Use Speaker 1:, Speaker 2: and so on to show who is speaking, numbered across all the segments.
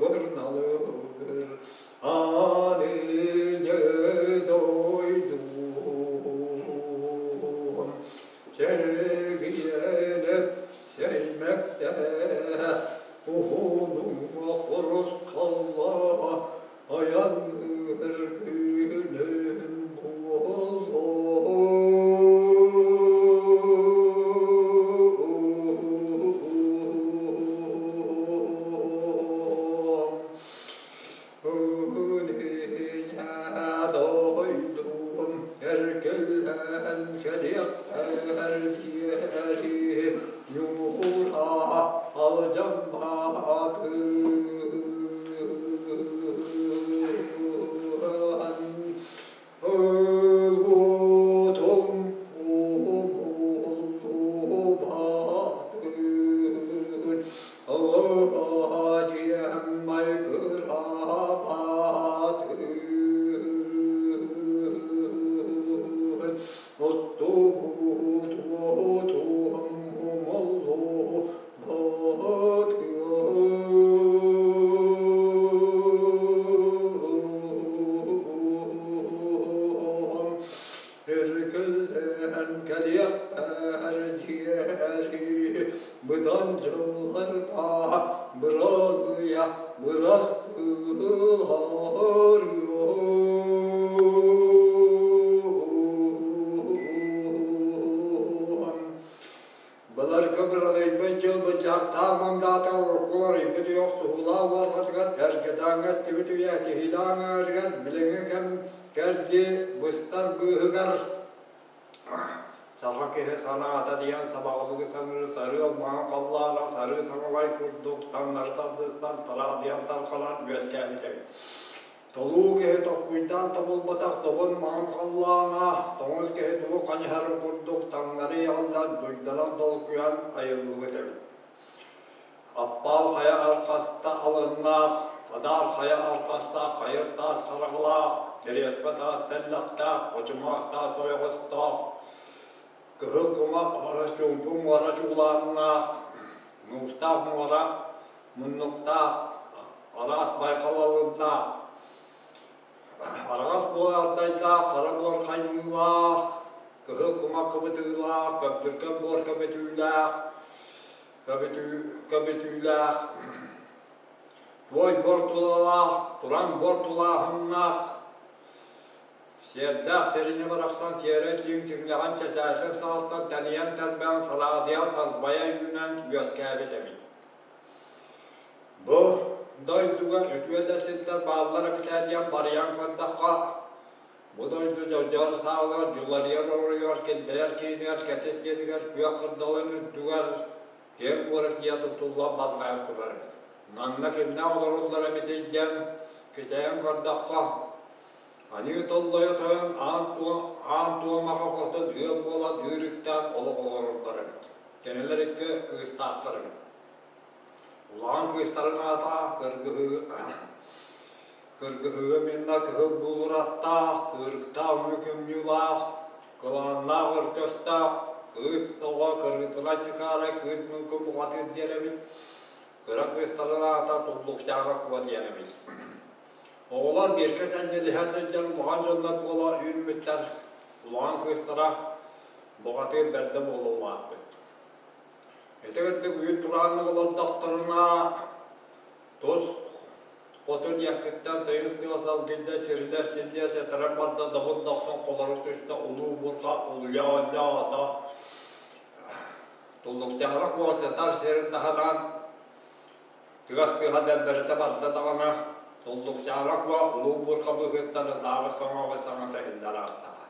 Speaker 1: Налыгыр, налыгыр, аны дойдум Чэгиэнэ сэймэктэ уһунуҥ хурусхалла айанныыр күнүм буолуо. Дойдум эркиллэн кэлиэхпэр диэри ньуура алдьамматын. Ылбытым умуллубатын, Алаадьыйам майгыраабатын. Оттубут уотум умуллубатын. Эркиллэн кэлиэхпэр диэри быдан дьылларга быралыйа бырастыылар. Былыргы быралыйбыт дьыл быдьаахтаах мандаата уруккулар ыйбыт үйэ охсуһуулаах уорҕатыгар эргэтээҥҥэ эстибит үйэ этиһиилээх аҥаарыгар билиҥҥи кэм кэрди быстар быыһыгар саха киһи санаата диэн сабаҕалыы саныыр сарыал маҥан халлаана сарыы таҥалай курдук таҥнары тардыстан тараадыйан тарҕанан үөскээбит эбит. Толуу киһи толкуйдаан тобулбатах добун маҥан халлаана, тоҥус киһи тугу ханьыһарын курдук таҥнары иэҕиллэн, дуйданан долгуйан айыллыбыт эбит. Аппаал хайа арҕаста алыннаах, адаар хайа арҕастаах хайыр таас хараҕалаах, дэриэспэ таас тэллэхтээх, хочумаас таас ойоҕостоох, кыһыл кума чуумпу муора чуулааннаах, муустаах муора муннуктаах, араас байҕал алыннаах, араҕас буолардайдаах, хара буор хаймыылаах, кыһыл кума кыбытыылаах, көбдүргэн буор көбүтүүлээх, көбүтүүлээх, туой буор тулалаах, тураҥ буор тулааһыннаах, сиэрдээх сирине барахсан сиэрэ тииҥ тиҥнэҕин чэчээтин саҕаттан тэнийэн тэлбээн салаадыйа салбайа үүнэн үөскээбит эбит. Бу дойдуга үтүө да сирдэр бааллар эбитэ диэн барыйан көрдөххө, бу дойду дьодьор саалыгар, дьуларыйар оройугар, килбэйэр киинигэр, кэтит диэнигэр, күөх кырдалын үрдүгэр киэҥ куорат дьиэ тутуллан баллайан турар эбит. Манна кимнээх олороллор эбитий диэн кичэйэн көрдөххө, аньыы толлойо тойон аан туомаха хотон ыал буолан ыырыктаан олох олороллор эбит. Кинилэр икки кыыстаахтар эбит. Улахан кыыстарын аата Кыргыһыыга минна кыһыл булураттаах, кыырыктаах мүкүмньулаах, кылааннаах өркөстөөх, кыыс оҕо кыргытылай дьыкаарай кыыс муҥку бухатыыр диэн эбит. Кыра кыыстарын аата Туллукчаана Куо диэн эбит. Оҕолор бииргэ сэнньэлиһэ сылдьан улахан дьоннор буола үүммүттэр. Улахан кыыстара бухатыыр бэрдэ буола улааппыт. Ити курдук үүт турааннык олордохторуна, тус хоту диэккиттэн тыйыс тыа салгыйда, сирилэс силлиэ сэтэрэн барда, добун дохсун холорук түстэ, улуу бурха улуйа оонньоото. Туллуктаара куо сытар сирин таһынан тыас тыаһа дэлбэритэ барда даҕаны, Туллуктаара куо улуу бурха быыһыттан ытаабыт соҥообут саҥата иһиллэр аастаҕа.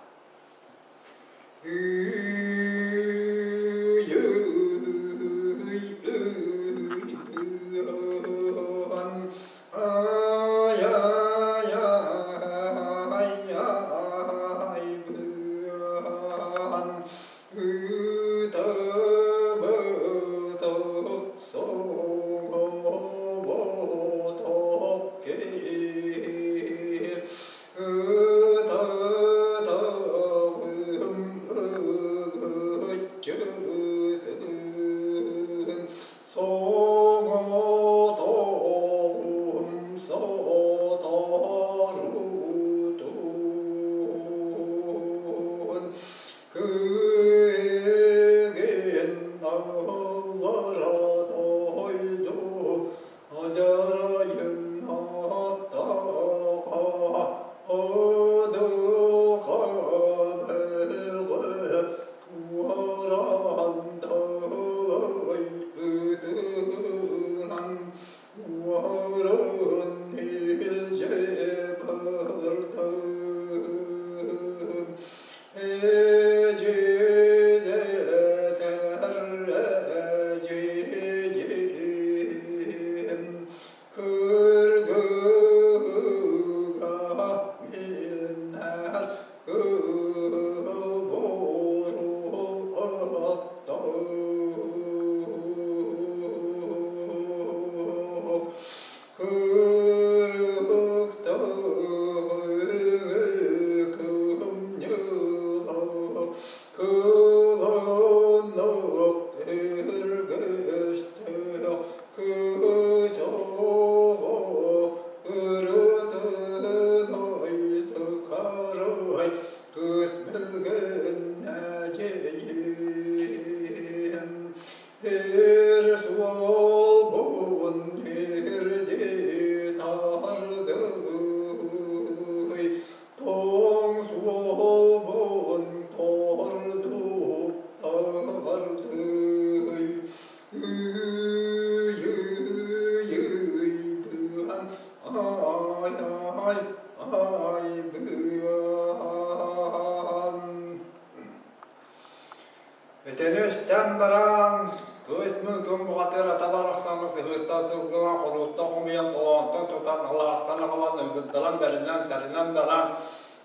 Speaker 1: алгыстаран бэринэн, тэринэн баран,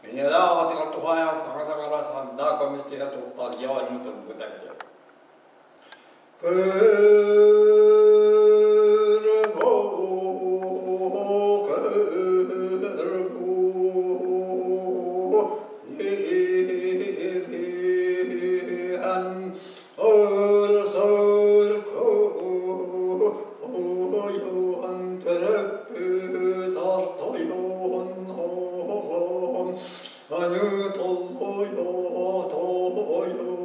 Speaker 1: ийэлээх аҕатыгар туһаайан саҥа саҥара сандаа көмүс киһи тутталдьыйа оонньуу турбута эбитэ. Айыы толлойо тойон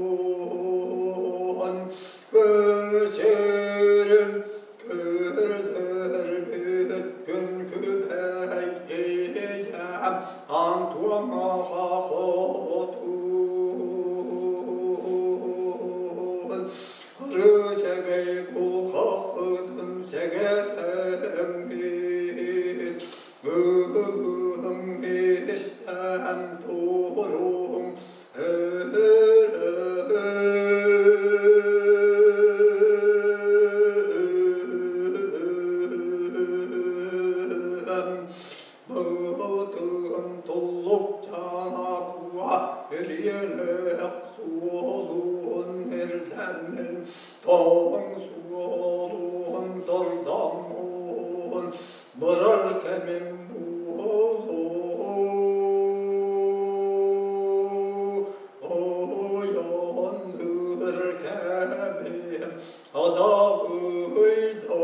Speaker 1: Күн көрдөрбүт күн күбэй ийэм Антуоҥаха хотун Рысэгэй кулхахытын сэгэрэҥҥит Ылым истэн туруҥ Бытыгым туллуктаана куа эриэлээх суолун эрдэммин тоҥ суолун тордоммун Барар кэмим буолуо, ойоннуур кэмим адаҕыйда.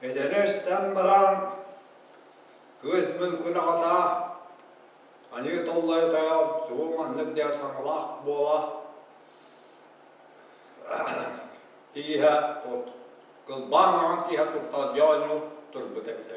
Speaker 1: Эдэрестэн баран кыыс мүлкүн аҕата Аньыы толлойдоох тугу маннык диэн саҥалаах буола тииһэ кылбаа маҥан тииһэ тутталдьа оонньуу турбута эбитэ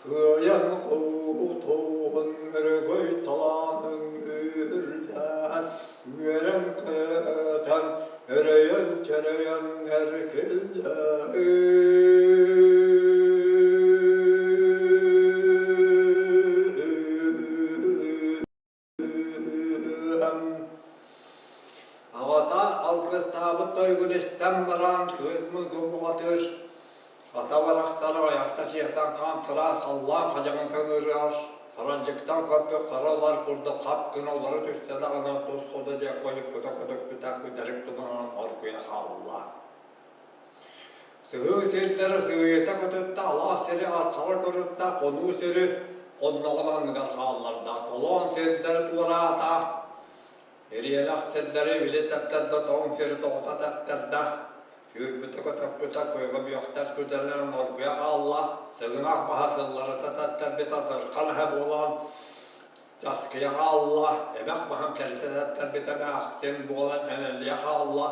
Speaker 1: Кыайан куутуун өрөгөй талаанын үүрдээн, үөрэн-көтөн, өрөйөн-чөрөйөн эргиллэ Аҕата алгыстаабыт тойугун истэн баран кыыс мылгын бухатыыр ата барахсаны айахта сиэтэн хаамтараан халлаан хадьаҕын кыҥыырыгар харандьыктан көрбүт хара улар курдук хап гына олоро түстэ даҕаны тус хоту диэки ойуппута көтүппүтэ күдэрик туманынан оргуйа хаалла. Сыһыы сирдэри сыыйыта көтүттэ, алаас сири архара көрүттэ, хонуу сири хонноҕун анныгар хаалларда, толоон сирдэри туораата, ириэлэх сирдэри били тэптэрдэ, тоҥ сири тоҕута тэптэрдэ, сүүрбүтэ-көтөхпүтэ, куйга бүөхтэс күдэлэнэн оргуйа хаалла, сыгынах баһа сылларыта тэптэрбитэ, сырхан эһэ буолан часкыйа хаалла, эмэх баһын кэритэ тэптэрбитэ эмээхсин буолан энэлийэ хаалла,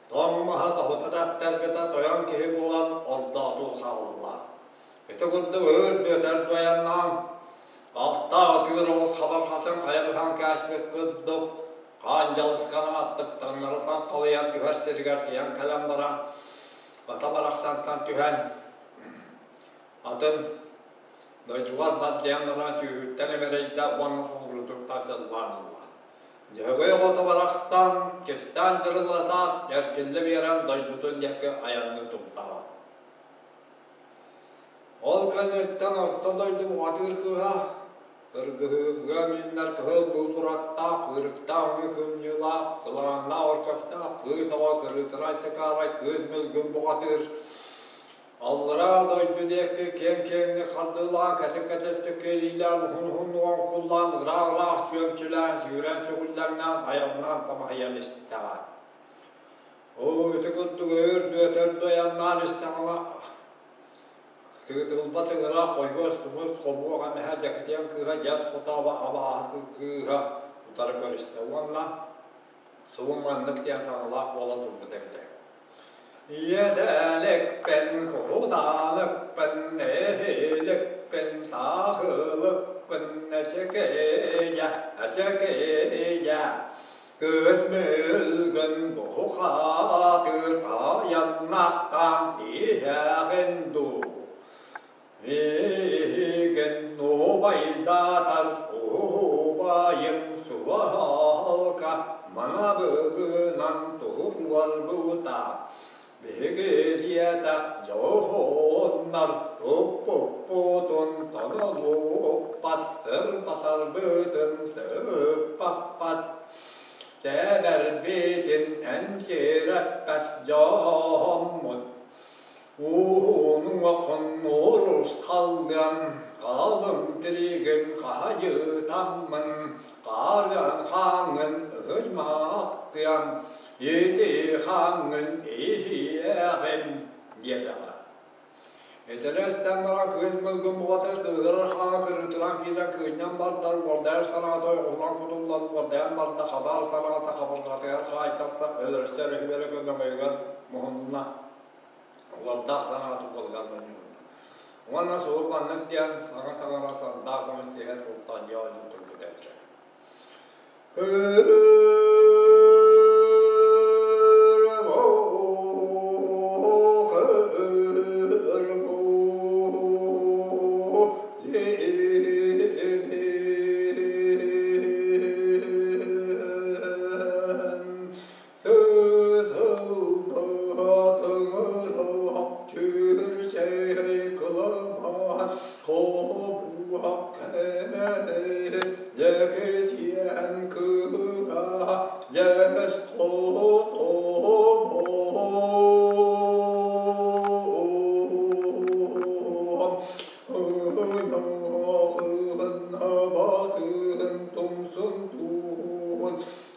Speaker 1: Тоҥ маһа тоһута тэптэрбитэ тойон киһи буолан ордоотуу хаалла. Ити курдук өр Бүөтэр дуойаннаан, алтаах ытыыр оҕус хабарҕатын хайа быһан кээспит курдук, хаан дьалысканан аттык таҥнарытан халыйан түһэр сиригэр тиийэн кэлэн баран, ата барахсантан түһэн, атын дойдугар бар диэн баран сүүһүттэн эмэрэйдэ уонна хоҥурутуттан сыллаан ылла. Дьөһөгөй оҕото барахсан, кистээн дырылатаат, эргиллэ биэрэн дойдутун диэки айанныы турдаҕа. Ол кэнниттэн орто дойду бухатыыр кыыһа, кыргыһыыга мииннэр кыһыл буулураттаах, кыырыктаах үҥүү кымньыылаах, кылааннаах оркостаах кыыс оҕо кырыытырай тыкаарай кыыс мүлгүн бухатыыр Аллараа дойду диэки киэҥ-киэҥник хардыылаан, кэтит-кэтиттик киэлиилээн, уһун-уһуннук оҥкуллаан, ыраах-ыраах сүөмчүлээн, сүүрэн сүгүллэҥнээн, айаннаан тамаһыйан истэҕэ. Оо, ити курдук өөр дүөтэр айаннаан истэҕинэ, Тыытылбат ыҥыраах хойуос тумус хомуох эмэһэ Дьэкитиэн кыыһа дьэс хотооба абааһы кыыһа утары көрүстэ уонна субу маннык диэн саҥалаах буола турбут эбитэ. Ийэлэлекпэн, куһутаалыкпын, эһиликпин, таахылыкпын, эчэкэйэ, эчэкэйэ, Кыыс мүлгүн бухаатыр айаннахтаан иһэҕин дуу, Миигин убайдатар убайым суһалка манабылынан туруорбута. Биһиги диэтэх дьоһуннар туппуппутун тололуппат, сырбатарбытын сыппаппат, тэбэрбитин энчирэппэт дьоммут. Уһунуохун урусхаллыам, халыҥ тиригин хаһайытаммын, хаарыан хааҥҥын ыймахтыам, ити хааҥҥын иһиэҕим диэтэҕэ. Этэлэстэн бара кыыс мылгын буҕатыр кыыһырар хаана кырыытынан киирэн кыынньан бардар, уордайар санаата ойоҕоһунан кутуллан уордайан барда, хадаар санаата хабарҕатыгар хаайтарда, өлөрсөр өһүөлэ көмөҥөйүгэр муһунна. Уордаах санаата уолугар мунньулунна. Уонна суол маннык диэн саҥа саҥара сардаах көмүс тиһэн ултаанньа оонньуу турбут эбитэ.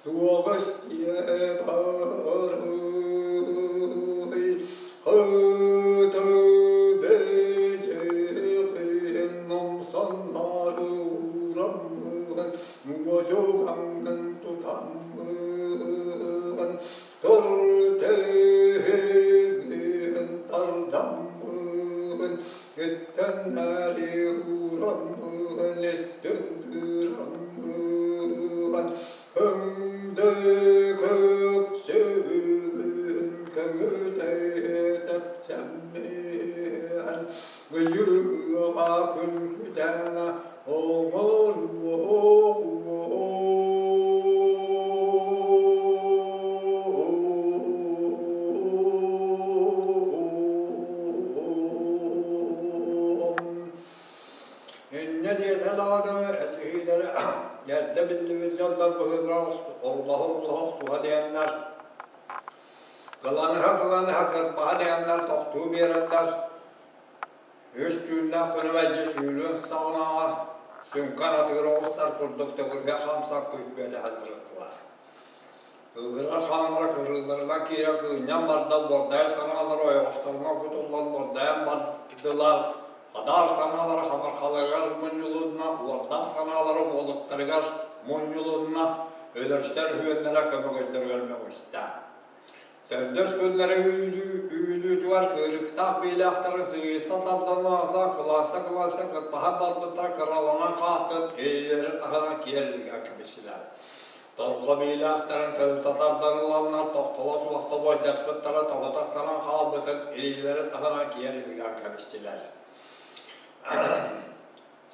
Speaker 1: Туоҕас дьиэ барый, хытыы бэйэҕин умсаннары уураммын, уодьугаҥҥын тутаммын, төрүтэһигин тардаммын, иттэннэри уураммын, истэн тыыраммын, Өҥдөй көксүгүн көҥүтэ тэпсэммиэн, Ыйыаҕа күн күтэн оҥоруоҕуом. Инньэ диэтэ даҕаны этиһиилэрэ эрдэ биллибит дьоннор быһыылара орулаһа-орулаһа охсуһа диэннэр, кыланыһа-кыланыһа кырбаһа диэннэр тохтуу биэрэллэр. Үс түүннээх күнү мэлдьи сүүрүөн саҕаланаҕа сүҥкэн атыыр оҕустар курдук төгүргэ хаамсар күргүөтэһэ сырыттылар. Кыыһырар хааннара кырыылларынан киирэн кыынньан барда, уордайар санаалара ойоҕосторунан кутуллан уордайан бардылар, хадаар санаалара хабархаларыгар мунньулунна, уордаах санаалара уолуктарыгар мунньулунна, өлөрсөр үһүөннэрэ көмөгөйдөрүгэр мөҕүстэ. Төрдүс күннэрэ үүнүүтүгэр кыырыктаах биилээхтэрин сыыйыта тарданнаахта кылааста-кылааста кырбаһан барбыттара кыраланан хаалтын илиилэрин таһынан киэр илгэн кэбистилэр. Торҕо биилээхтэрин төлүтэ тардан ыланнар тохтоло суох тобуойдаспыттара тоҕо тахсаран хаалбытын илиилэрин таһынан киэр илгэн кэбистилэр.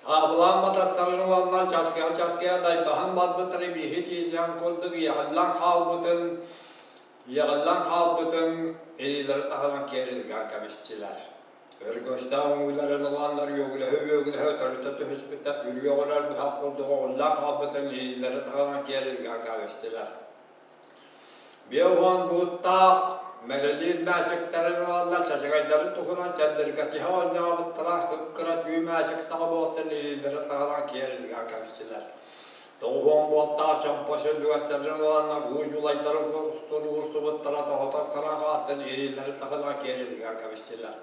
Speaker 1: Саабылаан батастарын ыланнар часкыйа-часкыйа дайбаһан барбыттара бииһи тиийэн курдук иэҕиллэн хаалбытын иэҕиллэн хаалбытын илиилэрин таһынан киэр илгэн кэбистилэр. Өргөстөөх үҥүүлэрин ыланнар үөгүлэһэ-үөгүлэһэ өтөрүтэ түһүспүттэр, үрүөҕүрэр быһах курдук оҕуллаах хаалбытын илиилэрин таһынан киэр илгэн кэбистилэр. Биэ уон бууттаах мэрэлиир мээчиктэрин ылаллар, чачагайдарын туһунан чэллиргэтиһэ оонньообуттара, кып-кыра түү мээчик саҕа буолтан илиилэрин таһынан киэр илгэн кэбистилэр. Тоҕуһуон буолтаах чомпо сүллүгэстэрин ыланнар уу дьулайдарын устун уурсубуттара тоҕо тастаран хааттан илиилэрин таһынан киэр илгэн кэбистилэр.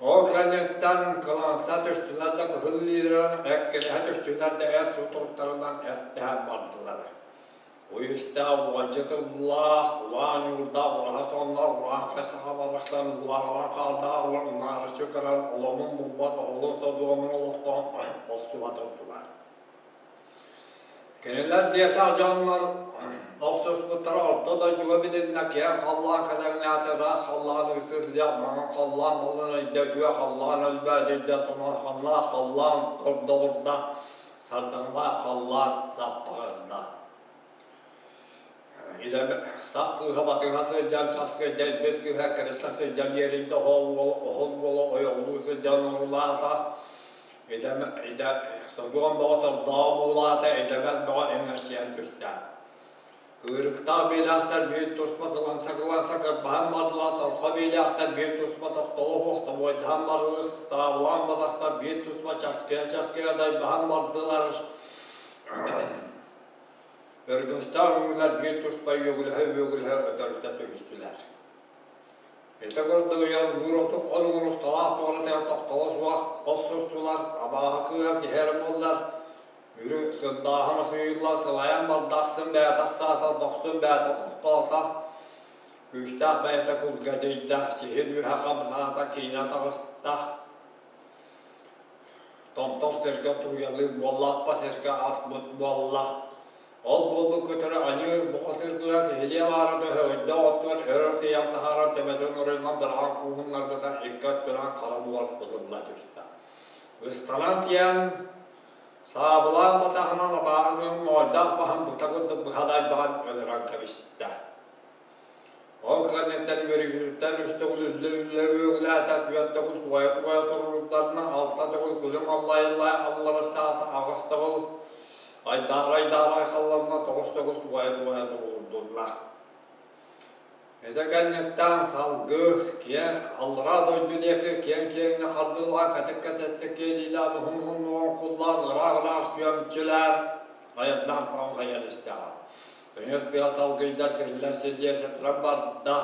Speaker 1: Ол кэнниттэн кэнниттэн кылаанса түстүлэр да кыһыл илиилэрин эккирэһэ түстүлэр да эт сутуруктарынан эттэһэн бардылар. Уйустаах уолдьа тыллаах, кулаан ньуурдаах ураһа сонноох урааҥхай саха барахсан уулааҕынан хаардаах ылан унаарыччы көрөн оломун булбат оһолун содуомун олохтоон охсуһа турдулар. Кинилэр диэтэх дьоннор охсуспуттара орто дойдуга билиннэ, киэҥ халлаан кэдэҥнээтэ, ыраас халлаан ыыстырдыах, маҥан халлаан буолан өйдө, үтүө халлаан өлбөөдүйдэ, тумалханнаах халлаан тордоҕурда, сардаҥалаах халлаан саппаҕырда. Сах кыыһа батыһа сылдьан часкыйда, илбис кыыһа кэритэ сылдьан иэрийдэ, оһол уола, оһол уола ойоҕолуу сылдьан орулаата, идэ содуом бөҕө сордооҕо буулаата, идэмэс бөҕө иҥэрсийэн түстэ. Кыырыктаах биэлээхтэр биир туспа кыланса-кыланса кырбаһан бардылар, торхо биэлээхтэр биир туспа тохтоло суох тобуойдаһан бардылар, ыстаабылаан батастар биир туспа часкыйа-часкыйа дайбаһан бардылар. Өргөстөөх үҥүүлэр биир туспа үөгүлэһэ-үөгүлэһэ өтөрүтэ түһүстүлэр. Ити курдук ыйан уур оту хонугун усталаах туоратыгар тохтоло суох охсустулар, абааһы кыыһа киһи эрэ буоллар, үрү сындааһына сыыйыллан сылайан барда ахсын бэйэтэ ахсаата, дохсун бэйэтэ тохтоото, күүстээх бэйэтэ кулгадыйда, сиһин үөһэ хамсаата, киинэ таҕыста. Томтор сиргэ туруйалыыр буолла, аппа сиргэ ат-бут буолла. Ол буолбут көтөрө аньыы бухатыыр кыыһа киһилиэ баара да өһөҕүйдэх оттугар өрө тыйан таһааран төбөтүн оройунан быраҕан кууһуннарбыта икки өттүнэн хара буор ыһылла түстэ. Ыстанан тиийэн саабылаан батаһынан абааһы кыыһын моойдоох баһын быта курдук быһа дайбаҕан өлөрөн кэбистэ. Ол кэнниттэн үөрүүтүттэн үс төгүл үллэ-үллэ үөгүлээтэ, түөрт төгүл туойа-туойа турулунна, алта төгүл күлүм аллайыллай алларастаата, аҕыс төгүл айдаара-айдаара айхалланна, тоҕус төгүл туойа-туойа туругурдулла. Ити кэнниттэн салгыы киэҥ аллараа дойду диэки киэҥ-киэҥҥэ хардыылаан кэтит-кэтэттик киэлиилээн уһун-уһуннук оҥкуллаан ыраах-ыраах сүөмчүлээн айаннаан тоҥхойон истэҕэ. Көҥүс тыа салгыйда, силлэ силлиэ сытыран барда,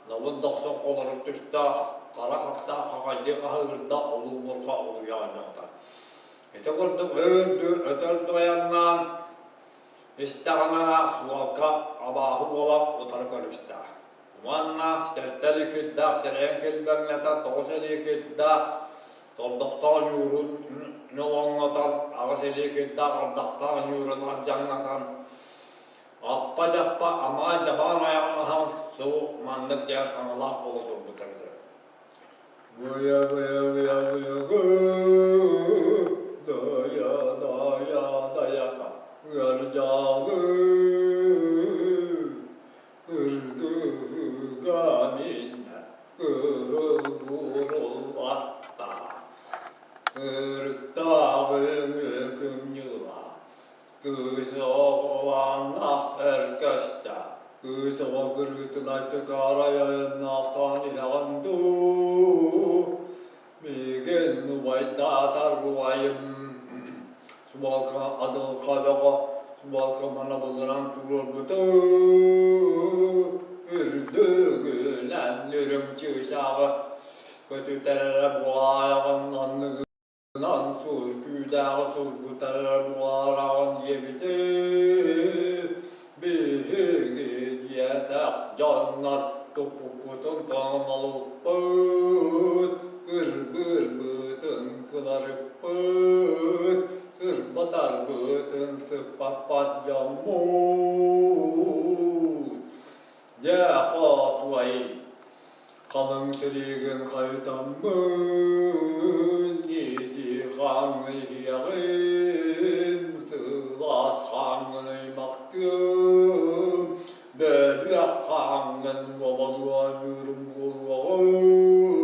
Speaker 1: нобун дохсун холорук түстэ, хара хахсаах хахайдыы хаһыырда, улуу мурха улуйа оонньоото. Ити курдук өөр өтөр дуйаннаан истэҕинэ суолга абааһы буола утары көрүстэ. Уонна сэттэ илии сирэйин килбэҥнэтэ, тоҕус илии кирдээх, тордохтоох ньуурун ньолоҥнотон, аҕыс илии кирдээх ардахтаах ньуурун ардьаҥнатан, аппа-дьаппа амаа-дьабаан айаҕын аһан субу маннык диэн саҥалаах буола турбута үһү. Быйа быйа быйа быйа дайа дайа дайака ыардьаалы Кыргыһыга миннэ кыһыл бурул атта, кырыктаах өҥө кымньыла, кыыс оҕолоох өргөстө, кыыс оҕо кыргытын айтыкаарай айаннаахтаан иһэҕин дуу, миигин убайдаатар убайым Субалка адылха бөҕө субалка манабылларан туруорбуту үрдүгүнэн үрүҥ чыычааҕы көтүтэр эрэ буолаайаҕын анныгынан сур күүдээҕи сургутар эрэ буолаараҕын диэбити биһиги диэтэх дьоннор туппуппутун тоҥолуппут, ырбыырбытын кыларыппыт, ырбатарбытын сыппаппат дьоммут. Дьэ, хотуой, халыҥ тириигин хайытаммын, ити хааҥҥын иһиэҕим, сылаас хааҥҥын ыймахтыам, бөлүөх хааҥҥын уобалуонньуурум буолуоҕуй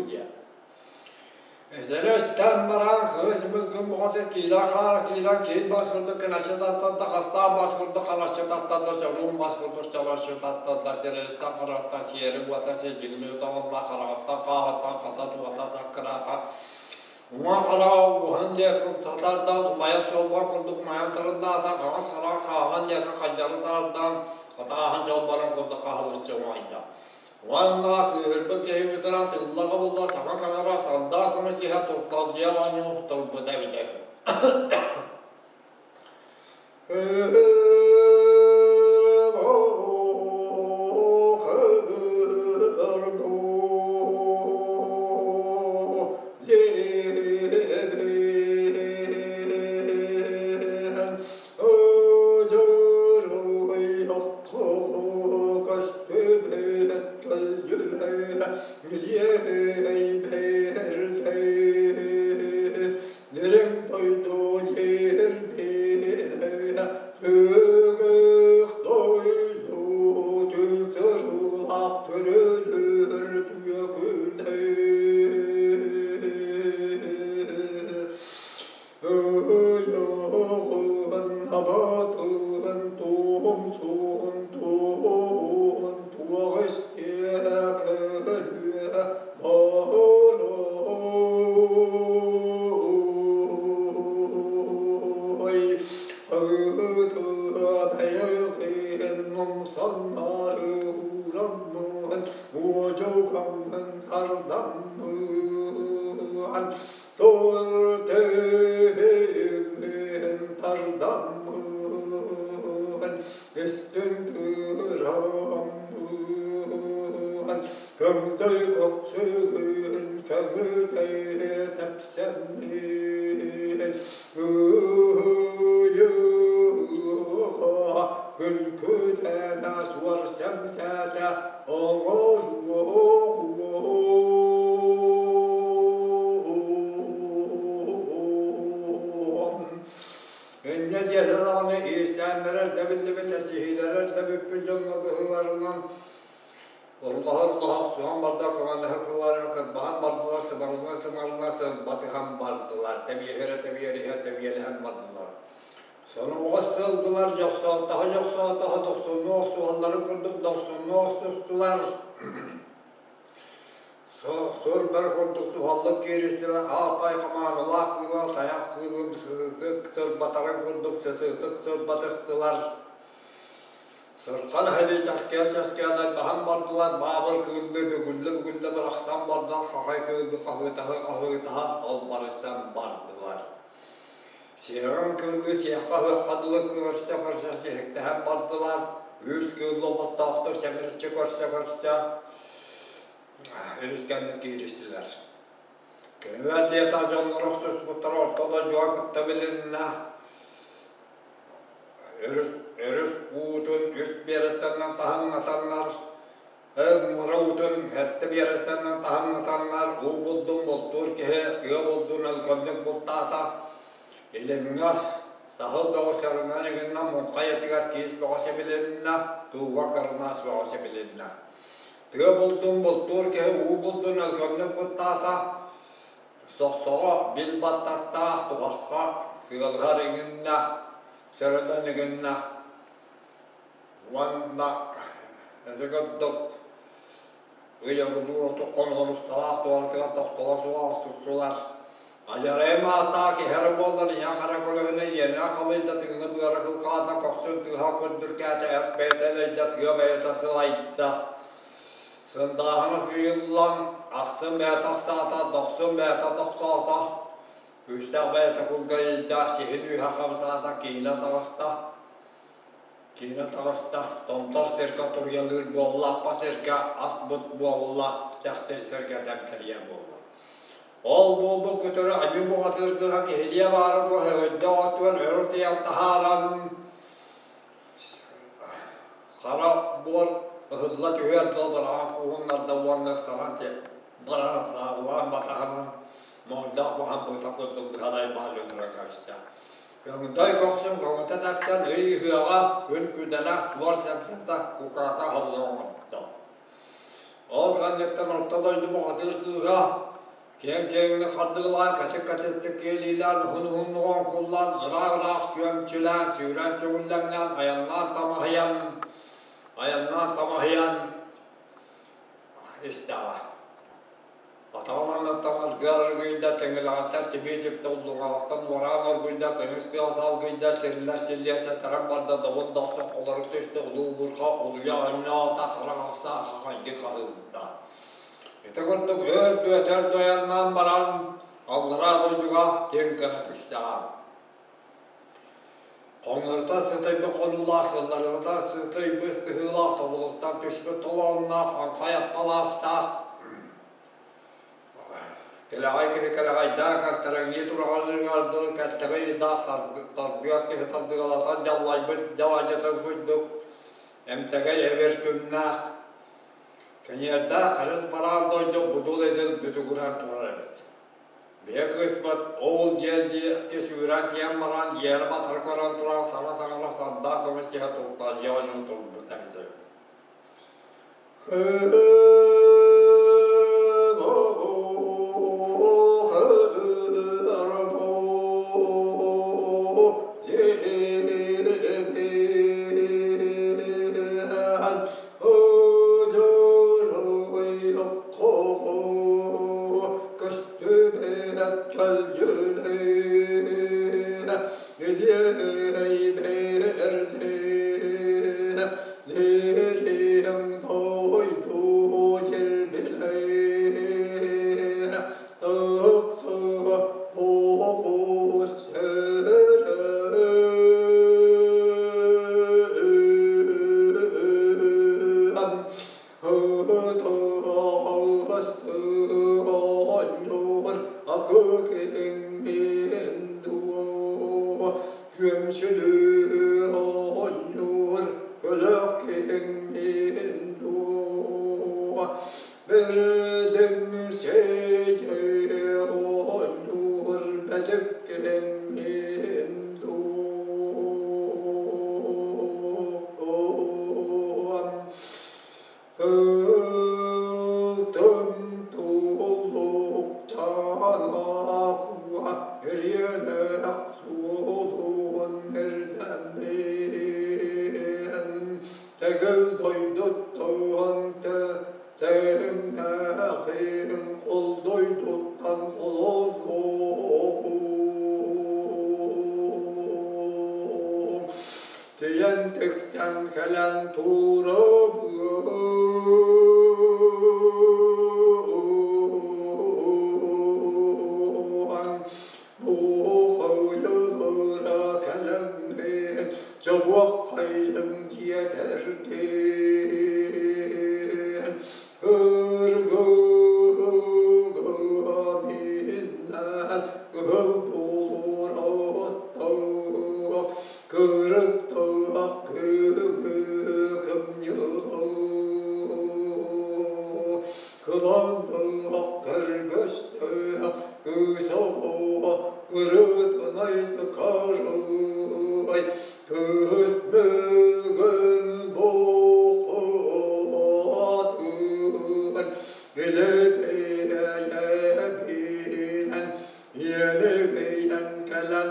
Speaker 1: диэн. Эдэрестэн баран кыыс мылгын бөҕөтө киирэн хаара киирэн киһи бас курдук кыначчы таттарда, хастаах бас курдук халаччы таттарда, чоруун бас курдук чороччу таттарда, сирэйиттэн харахтан сиэри уота сидьиҥнии тоҕулла, хараҕыттан хааһыттан хата туота саккыраата, уҥа хараҕа уоһун диэки татардаан, умайар чолбон курдук умайан тырыннаата, хаҥас хараҕа хааһын диэки хадьары таардаан, хатааһын чолбонун курдук хаһылыччы умайда. Уонна кыыһырбыт киһи бытаран тылла-хабылла саҥа саҥара сандаа көмүс иһэ турталдьыйа оонньуу турбута эбитэ үһү. Инньэ диэтэ даҕаны иирсээннэрэ эрдэ биллибит, этиһиилэрэ эрдэ бүппүт дьоҥҥо быһыыларынан урлаһа-урлаһа охсуһан барда, кыланыһа-кыланыһа кырбаһан бардылар, сыбарылла-сымарылла сырбатыһан бардылар, тэбиэһирэ-тэбиэриһэ тэбиэлэһэн бардылар. Сонуоҕас сылгылар дьохсоотоһо-дьохсоотоһо дохсуннуу охсуһалларын курдук дохсуннуу охсустулар. Сур-бэр курдук суһаллык кииристилэр, аалтай хамаанылаах кыыла тайах кыылын сытыытык сырбатарын курдук сытыытык сырбатыстылар. Сырхан эһэли часкыйа-часкыйа дайбаһан бардылар, баабыр кыыллыы бүгүллэ-бүгүллэ бырахсан бардылар, хахай кыыллыы хаһыытаһа-хаһыытаһа холборуйсан бардылар. Сиэҕин кыыллыы сиэххэ-ыһыахха дылы көрсө-көрсө сиһиктэһэн бардылар, үс кыыллы оботтоохтор чэҥириччи көрсө-көрсө өрүс кэннэ кииристилэр. Кинилэр диэтэх дьонноро охсуспуттара орто дойдуга кытта билиннэ. Өрүс, өрүс уутун үс биэрэстэнэн таһымнатаннар, муора уутун сэттэ биэрэстэнэн таһымнатаннар, уу булдун бултуур киһи тыа булдун өлгөмнүк бултаата. Илимҥэ саһыл бөҕө сарынан игиннэ, муҥха айатыгар киис бөҕө сибилиннэ, тууга кырынаас бөҕө сибилиннэ. Тыа булдун бултуур киһи уу булдун өлгөмнүк бултаата. Сохсоҕо бил баттаттаах туһахха сыалыһар иҥиннэ, сөрөнөн иҥиннэ уонна ити курдук ыйыллыы оту хонугунусталаах туоратыгар тохтоло суох охсустулар. Адьарайым ааттаах иһэрэ буоллар ийэ хара көлөһүнэ иэнэ халыйда тыына быара кылгаата көхсүн тыаһа көрдүркээтэ эт бэйэтэ элэйдэ сыа бэйэтэ сылайда. Сындааһына сыыйыллан, ахсын бэйэтэ ахсаата, дохсун бэйэтэ тохтоото, күүстээх бэйэтэ кулгайда, сиһин үөһэ хамсаата, киинэ таҕыста. Киинэ таҕыста, томтор сиргэ туруйалыыр буолла, аппа сиргэ ат-бут буолла, тэхтир сиргэ тэмтэрийэр буолла. Ол буолбут көтөрү айыы бухатыыр кыыһа киһилиэ баара дуо һөҕүйдэ оҕотугар өрө тыйан таһааран Хара буор ыһылла түһүөр дылы быраҕан кууһуннарда уонна ыстанан баран саабылаан батаһынан моойдоох баһан быта курдук быһалай баал өлөрөн кэбистэ. Көҥдөй көхсүн көҥүтэ тапсан ый ыһыаҕа, күн күдэлэ, суор сэмсэтэ, кукаака аһылыга оҥордо. Ол кэнниттэн орто дойду бухатыыр кыыһа Киэҥ-киэҥник хардыылаан, кэтит-кэтиттик киэлиилээн, уһун-уһуннук оҥкуллаан, ыраах-ыраах сүөмчүлээн, сүүрэн сөҕүллэҥнээн, айаннаан тамаһыйан, айаннаан тамаһыйан истэҕэ. Атаҕын анныттан аргыар аргыйда, тэҥилэҕиттэн тибии типтэ, уллуҥаҕыттан уораан оргуйда, тыҥыс тыал салгыйда, силлэ силлиэ сэтэрэн барда, добун дохсун холорук түстэ, улуу буурҕа улуйа оонньоото, хара хахсаах хахайдыы хаһыырда. Ити курдук өр дүөтэр дойаннаан баран, аллараа дойдуга киэҥ гына түстэҕэ. Хоҥнорута сытыйбыт хонуулаах, сылларыта сытыйбыт сыһыылаах, тобулуктан түспүт толоонноох, аҥхай аппалаастаах, кэлэҕэй киһи кэлэҕэйдээх, кэртэрэҥнии тураҕар дылы кэлтэҕэй ыйдаах, тардыгас киһи тардыгалатан дьаллайбыт дьалаадьытын курдук эмтэгэй эбир күннээх, кэниэрдээх харыс бараан дойду будул эдил бүтүгүрэн турар эбит. Бэйэ кыыспыт ол дьиэ сүүрэн тиийэн баран дьиэҕэ батары көрөн туран саҥа-саҥара сардаах көмүс киһи турталдьыйа оонньуу турбута эбитэ үһү. Ылтым туллуктан акуа эриэнэх суолун эрдэммин тэгил дойдуттан тэҥнээхим ол дойдуттан холонуоҕум Тиийэн тиксэн кэлэн туурабыан, Буохайылара кэлэммин дьобуоххайым диэтэрдин, Ыргыга миннэн кыһыл буолуор Кырыктаах кымньылаа, кылааннаах көргөстөөх кыыс оҕо кырытынай тыкарай, кыыс мөлгөн буохатын, билэ-билэ иэнигийэн кэлэн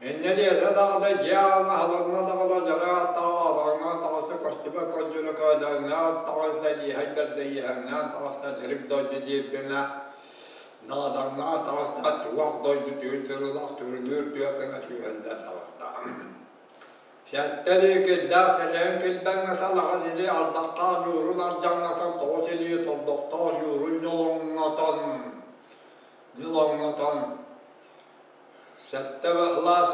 Speaker 1: Инньэ диэтэ даҕаны дьиэ аана аһылынна даҕаны дьара ааттааҕа аҕаҥнаан таҕыста көстүбэт көлдьүнэ көөдөҥнөөн таҕыста иэһэй бэрдэ иэһэҥнээн таҕыста дирик дойду диирбинэ наадаҥнаан таҕыста туох дойду түүн сырыылаах түрүлүүр түө гына түһэллэр таҕыста. Сэттэ диэкирдээх сэлээн килбэҥнэтэ лаҕас илии ардахтаах ньуурун ардьаҥнатан тоҕус илии тордохтоох ньуурун ньолоҥнотон ньолоҥнотон сэттэ былаас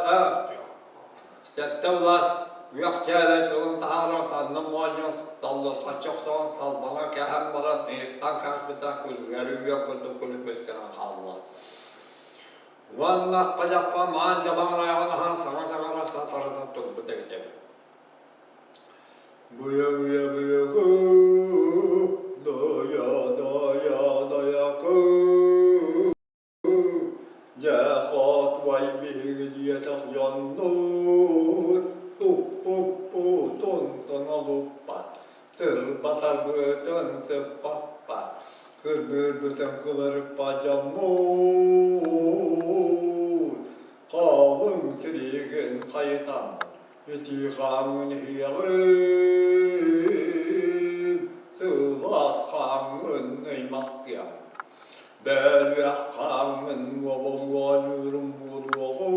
Speaker 1: сэттэ былаас үөх чээлэй тылын таһааран саннын моонньун таллырҕаччы охсон салбана кэһэн баран ыйыстан кээспитэ күлүгэри үөх курдук күлүпүстэнэн хаалла. Уонна аппа-дьаппа маан дьабаҥ айаҕын аһан саҥа-саҥара сатарытан турбут эбитэ үһү. Быйа-быйа быйакы, дайа дайа дайакы, дьэ хотуай биһиги диэтэх дьоннор туппуппутун тоҥолуппат, сырбатарбытын сыппаппат, Кырбыырбытын кыларыппат дьоммут. Хараҕыҥ тириигин хайытаммын, итии хааҥҥын иһиэҕим, сылаас хааҥҥын ыймахтыам. Бөлүөх хааҥҥын уобалуонньуурум буолуоҕу,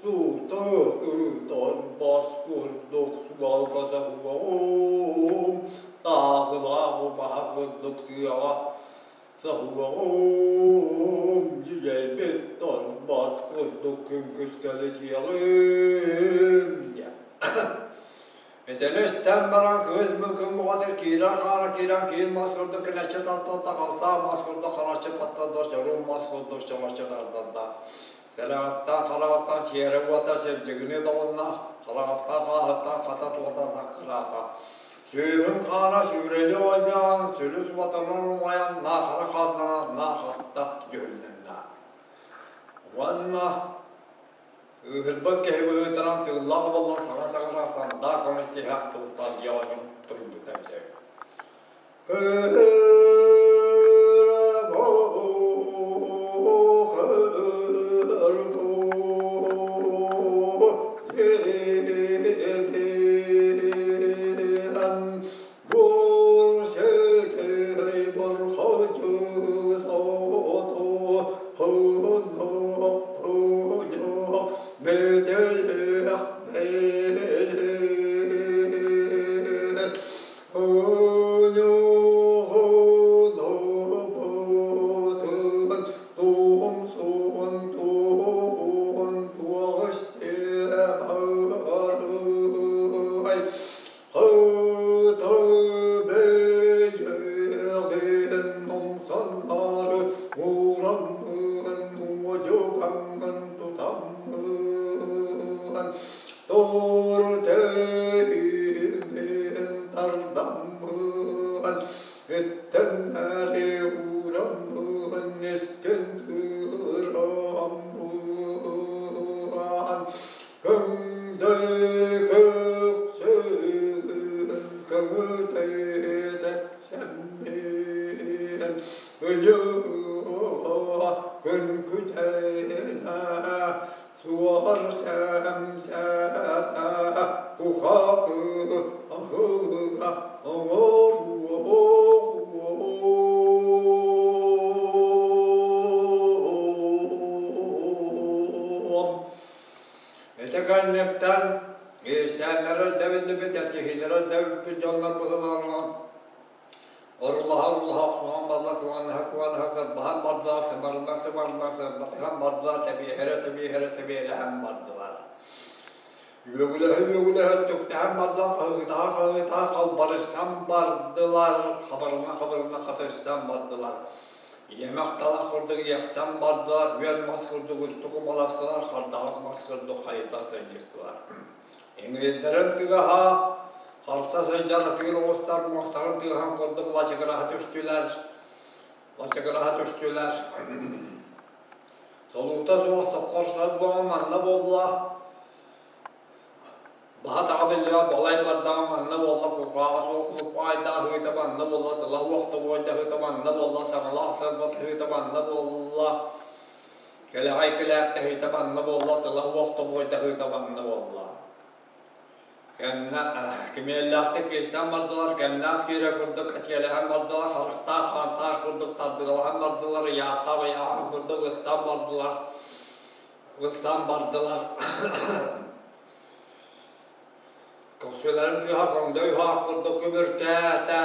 Speaker 1: суута кытар бас курдук суолга соһуоҕум, сааһылаах убаһа курдук сыаҕа Соһуоҕум, дьүдьэйбит торбос курдук күҥкүскэлитиэҕим диэн. Итини истэн баран кыыс мылкын бөҕөтө киирэр хаара киирэн киин мас курдук килэччи тартарда, халсаа мас курдук хараччы баттарда, чорум мас курдук чоҥоччу тартарда. Сэлэҕиттэн хараҕыттан сиэрэ уота сирдьигини доҕунна, хараҕыттан хааһыттан хата туота саккыраата. Сүүһүн хаана сүүрэли оонньоон, сүрү субатанан умайан, наахара хааннанан наахатта дьүһүннэннэ. Уонна ыыһырбыт киһи быһыытынан тыыллаах буолла саҥа саҥара сандаа көмүс тиһэх туруктаах дьиэ оонньуу турбута эбитэ. Ити кэнниттэн иирсээннэрэ дэбиллибит, этиһиилэрэ дэбиппит дьоннор быһыыларынан Орулаһа-орулаһа охсуһан барла, кыланыһа-кыланыһа сырбаһан бардылар, сыбарына-сыбарына сырбатыһан бардылар, тэбиэһэрэ-тэбиэһэрэ тэбиэлэһэн бардылар. Үөгүлэһэ-үөгүлэһэ өттүктэһэн бардылар, хаһыытаһа-хаһыытаһа халбарысан бардылар, хабарына-хабарына хатырсан бардылар. Иэмэх талах курдук иэхтэн бардылар, үөл мас курдук үлтү кумаластылар, хардаҕас мас курдук хайыта сылдьыстылар. Иҥиирдэрин тыаһа харса сылдьар атыыр оҕустар муостарын тыаһын курдук лачыгыраһа түстүлэр, лачыгыраһа түстүлэр. Солуута суох соххор буолан манна буолла. Баһа-таҕа биллибэт балай бардаҕа манна буолла, кулгааҕа суох кулуппаайдаах ыыта манна буолла, тыла суох тобуойдаһыыта манна буолла, саҥалаах сырбатыһыыта манна буолла. Кэлэҕэй кэлээптэһиитэ манна буолла, тыла суох тобуойдаһыыта манна буолла. Кэмнэ кимиэллээхтик киирсэн бардылар, кэмнээх киирэ курдук кэтиэлэһэн бардылар, харахтаах хаантаах курдук тардыгалаһан бардылар, ыйаахтаах ыйааһын курдук ыстаан бардылар, ыстаан бардылар. Көхсүлэрин тыаһа көҥдөй уһаах курдук күбүркээтэ.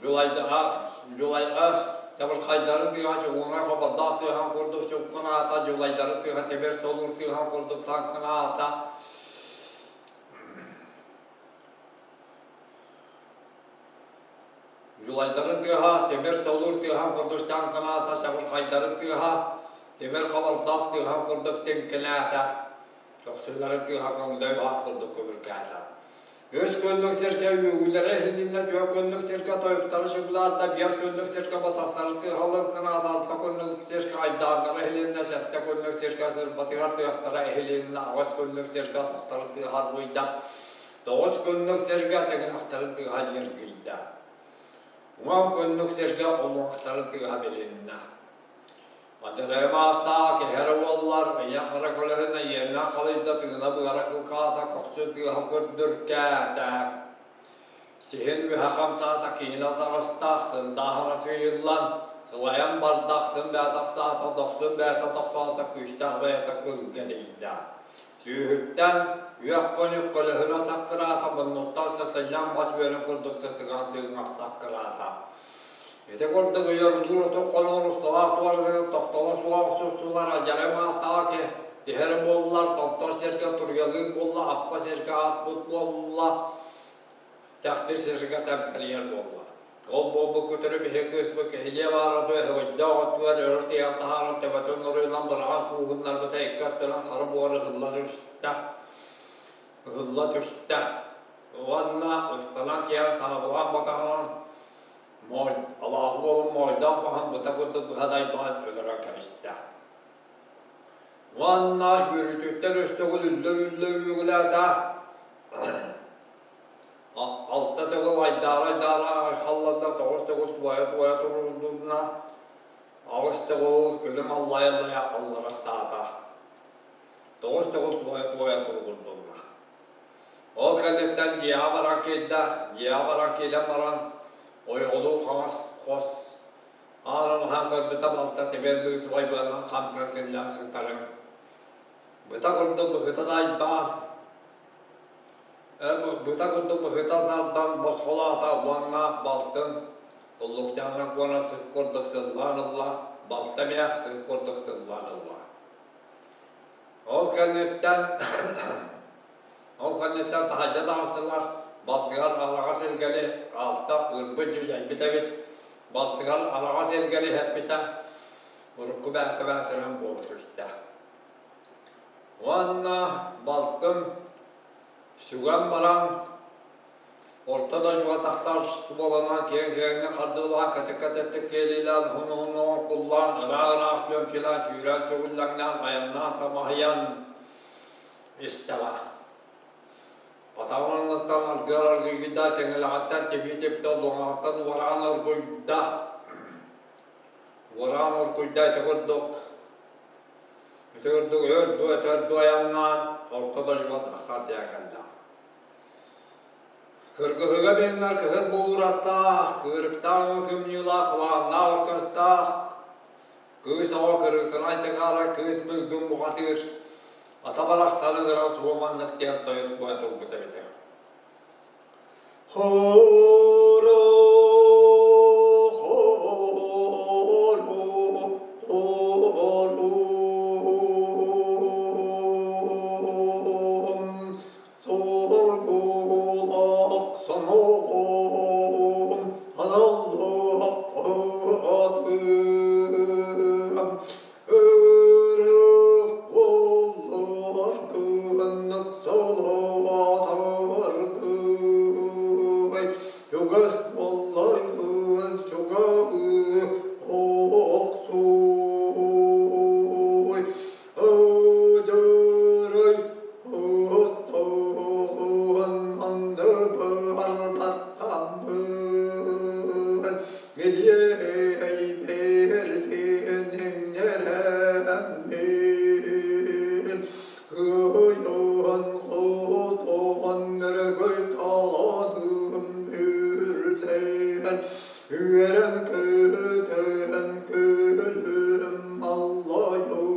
Speaker 1: Дьулайга чабырхайдарын тыаһа чугуҥҥа хобордоох тыаһын курдук чуҥкунаата, дьулайдарын тыаһа тимир солуур тыаһын курдук таҥкынаата. Дьулайдарын тыаһа тимир солуур тыаһын курдук чаҥкынаата, чабырхайдарын тыаһа тимир хобордоох тыаһын курдук тиҥкинээтэ, көхсүлэрин тыаһа көҥдөй уһаах курдук көбүркээтэ. Үс күннүк сиргэ үөгүлэрэ иһилиннэ, түөрт күннүк сиргэ тойуктара чугулаатта, биэс күннүк сиргэ батастары тыаһалын кынаата, алта күннүк сиргэ айдааннара иһилиннэ, сэттэ күннүк сиргэ сырбатыгар тыастара иһилиннэ, аҕыс күннүк сиргэ атахтарын тыаһа аргыйда, тоҕус күннүк сиргэ тыҥырахтарын тыаһа ньиргийдэ, уон күннүк сиргэ улуҥахтарын тыаһа билиннэ. Адьарайым ааттаах киһи эрэ буоллар, ийэ-хара көлөһүнэ иэннээх халыйда, тыына-быара кылкаата, көхсүн тыаһа көрдүркээтэ. Сиһин үөһэ хамсаата, киинэ таҕыстаах, сындааһына сыыйыллан, сылайан барда, ахсын бэйэтэ ахсаата, дохсун бэйэтэ тохтоото, күүстээх бэйэтэ күлгэлийдэ. Сүүһүттэн үөх хонук көлөһүнэ саккыраата, муннуттан сытынньаҥ мас үөрүн курдук сытыган сыыҥах саккыраата. Ити курдук ыйар-удуур оту хонугун усталаах туоратын тохтоло суох охсустулар, алдьарай маастаах иһэр буоллар, томтор сиргэ туруйалыыр буолла, аппа сиргэ аатпыт буолла, тэхтир сиргэ тэмтэрийэр буолла. Ол буолбут күтүрү биһи кыыспыт киһилиэ баара дуо өһөгөйдөөх өттүгэр өрө тиһэн таһааран төбөтүн оруйунан быраҕан кууһуннарбыта икки өттүнэн хара буор ыһылла түстэ. Ыһылла түстэ. Уонна ыстанан киһэн саабылаан батаҕынан моой, абааһы буолан моойдоох баһын быта курдук быһа дайбаан өлөрөн кэбистэ. Уонна үөрүүтүттэн өстөҕүн үллэ-үллэ үөгүлээтэ. Алта төгүл айдаара-айдаара айхалланна, тоҕус төгүл туойа-туойа туруордунна, аҕыс төгүл күлүм аллайа-аллайа алларастаата. Тоҕус төгүл туойа-туойа туругурдунна. Ол кэнниттэн дьиэҕэ баран киирдэ, дьиэҕэ баран киирэн баран ойоҕолуу хаҥас хос аанын аһан көрбүтэ балта тимир лыытыбай быанан хам кэргиллэн сытарын быта курдук быһыта дайбаас быта курдук быһыта тардан босхолоото уонна балтын Туллукчаана куора сыт курдук сыллаан ылла, балта эмиэ сыт курдук сыллаан ылла. Ол кэнниттэн ол кэнниттэн таһырдьа таҕыстылар, балтыгар араҕас илгэни алта ырбыт дьүдьэйбит эбит, балтыгар араҕас илгэни иһэппитэ, урукку бээтэ-бээтэнэн буола түстэ. Уонна балтым сүгэн баран орто дойдуга тахсар субаланан киэҥ-киэҥҥэ хардыылаан кэтик-кэтэттик киэлилээн уһун-уһун оҥкуллаан ыраах-ыраах сүөмчилээн сүүрэн сөбүллэҥнээн айаннаан тамаһыйан истэҕэ. Атаҕын анныттан аргыар аргыйда, тэҥилэҕиттэн тибии типтэ, луҥаҕыттан уораан оргуйда. Уораан оргуйда ити курдук Ити курдук өр дуо өтөр дуо айаннаан орто дойдуга тахсар диэн кэллэҕэ. Кыргыһыыга биһиннэр кыһын булуураттаах, кыырыктаах кымньыылаах, кылааннаах оркестаах, кыыс оҕо кырыытынан тыгаара кыыс бүлгүн бухатыыр, ата барахсаны ыҥыран суоманнык диэн тойук буола турбут эбитэ. Хоро, хоро, хорум, Соргулах сомоҕом, аналлаах атым, Өрөх буолларгын солоотаргый, Чугас буолларгын чугаһыы охсуй. Ыдырый оттоҕун анныбар баттаммын, Илиэй бэрдиниҥнэрэммин, Кыайан хотон өрөгөй таланым үрдээн, Үөрэн көтөн күлүм аллайын,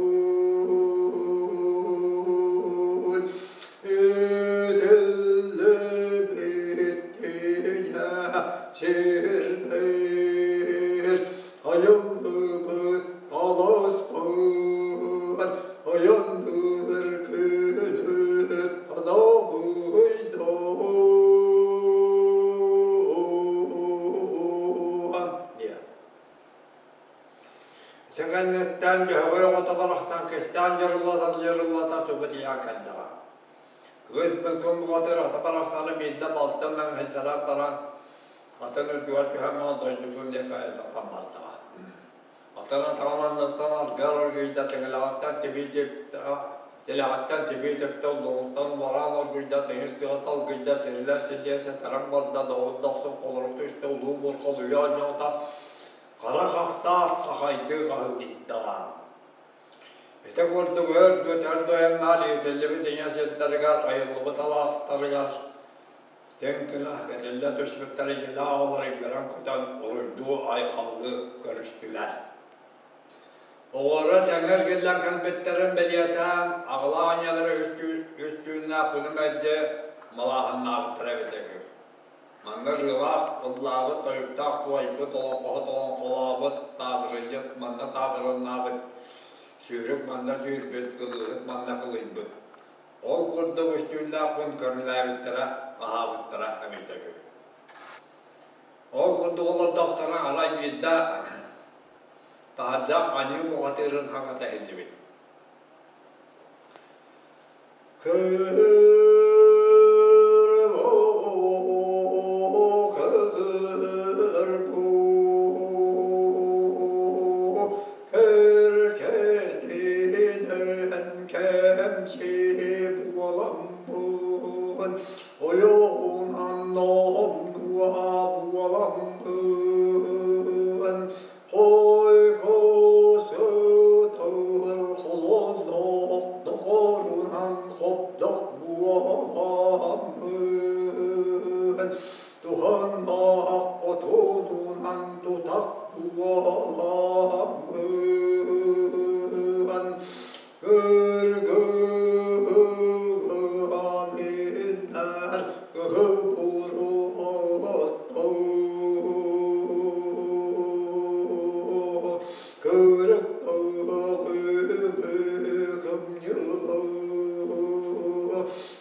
Speaker 1: Этиллибит сирбэр айыллыбыт таласпар айанныыр күлүт аналыйдоон диэн. Ити кэнниттэн Дьөһөгөй оҕото барахсан кистээн дьырыллата-дьырыллата субутуйан кэллэҕэ. Кыыс Мөлкөн бухатыыр ата барахсаны биирдэ балтын мэҥэһиллэрэн баран, атын үрдүгэр түһэн баран дойдутун диэки айаннаттан бардаҕа. Атын атаҕын анныттан аргыар оргуйда, тиҥилэҕиттэн тибии тилэҕиттэн тибии түптэ, уллуҥуттан уораан оргуйда, тыйыс тыа салгыйда, сирилэр силлиэ сэтэрэн барда, доҕун дохсун холорук түстэ, улуу бур холуйа оонньоото. Хара хахсаат хахайдыы хаһыытта. Ити курдук өр көтөр дойонноор иитиллибит ийэ сирдэригэр айыллыбыт алаастарыгар тэҥ гына кэтиллэ түспүттэр ийэлээх оҕолор үөрэн-көтөн уруйдуу-айхаллыы көрүстүлэр. Оҕолоро тэҥҥэ эргиллэн кэлбиттэрин бэлиэтээн, аҕалаах ийэлэрэ үс түүннээх күнү мэлдьи малааһыннаабыттара эбитэ үһү. Манна ырыалаах, ыллаабыт, тойуктаах туойбут, олоҥхоһут олоҥхолообут, таабырынньык манна таабырыннаабыт, сүүрүк манна сүүрбүт, кылыыһыт манна кылыйбыт. Ол курдук үстүүллээх күн көрүлээбиттэрэ, аһаабыттара эбитэ үһү. Ол курдук олордохторо арай биирдэ таһырдьа аньыы бухатыырын хаҥата иһиллибит. Ойоҕунан номнуо буоламмын Хойгосытыр холоннох доҕорунан хобдох буоламмын, туһаннаах хотунунан тутах буоламмын, Кыргыһыаминнар кыһыл буруоттуу, кырыктаах кымньылыы,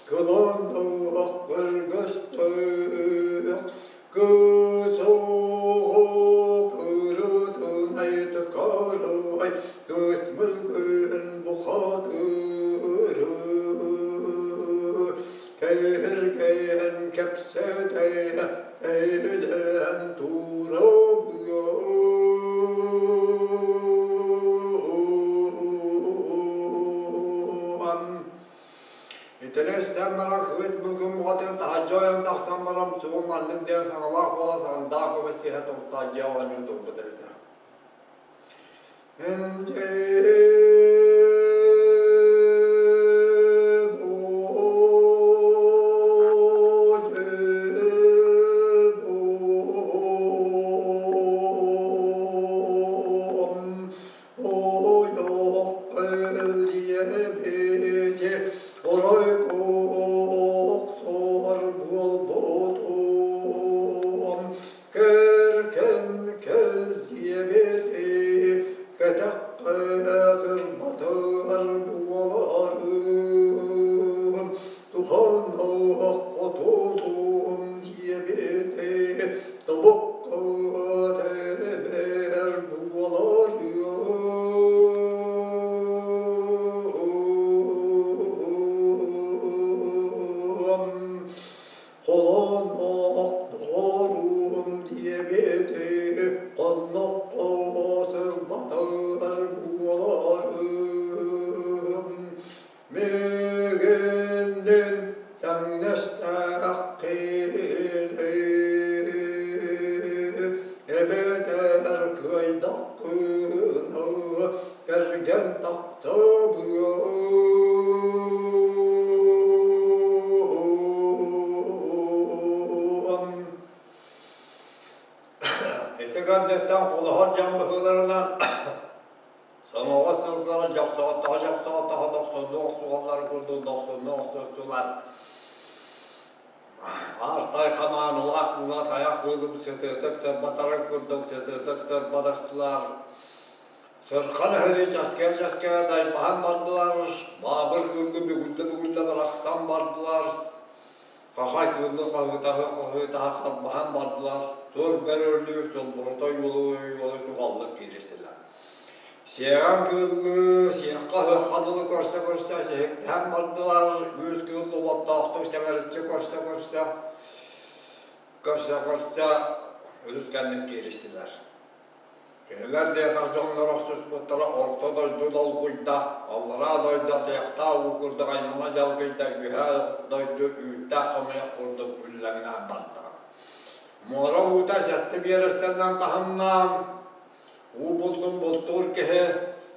Speaker 1: кыланнаах кыргыстыах Кыыс оҕо кырытынай тыкарай, кыыс мөлгүн бухатыры. Кэргэн кэпсэтэ кэлэн турабыам. Итини истэн баран кыыс мылгын бухатыыр таһырдьа ойон тахсан баран сугун маннык диэн саҥалаах буола саҥардаах көмүс киһи тохтоон дьиэ оонньуу турбут эбитэ. Ойох орой охсор буолбутум, кэргэн кэл диэбити, кэтэххэ сырбатар буоларым, туһанах хотутум диэбити, тобукка тэбэр буоларыам. Холонноох доҕорум диэбити, хонноххо сырбатар буоларым. Миигиннин тэҥнэстэххиний, эбэтэр кыайдаххына кэргэн тахсабыам. Ити кэнниттэн холоһор дьон быһыыларынан Сомоҕо сылгылар дьохсоҕоттоһо-дьохсоҕоттоһо дохсуннуу охсуһалларын курдук дохсуннуу охсустулар. Аартай хамаанулаах кыыла тайах кыылым сытыытык сырбатарын курдук сытыытык сырбатастылар. Сырхан өһүлү часкыйа-часкыйа дайбаһан бардылар, баабыр кыылы бүгүллэ-бүгүллэ бырахсан бардылар, хахай кыылы хаһыытаһа-хаһыытаһа харбаһан бардылар, тур бөрөлүү сулбурута ойуулуу-ойуулуу туһаллык кииристилэр. Сиэҕэн кыыллыы, сиэххэ-ыһыахха дылы көрсө-көрсө сиһиктэһэн бардылар, үс кыыл уоттаахтык сэҥэриччи көрсө-көрсө, көрсө-көрсө өрүс кэннин кииристилэр. Кинилэр диэтэх дьоннор охсуспуттара орто дойду долгуйда, аллараа дойду атыйахтаах уу курдук аймана дьалгыйда, үөһээ дойду үүттээх хамыйах курдук үллэҥнээн барда. Муора уута сэттэ биэрэстэнэн таһымнаан, Уу булдун бултуур киһи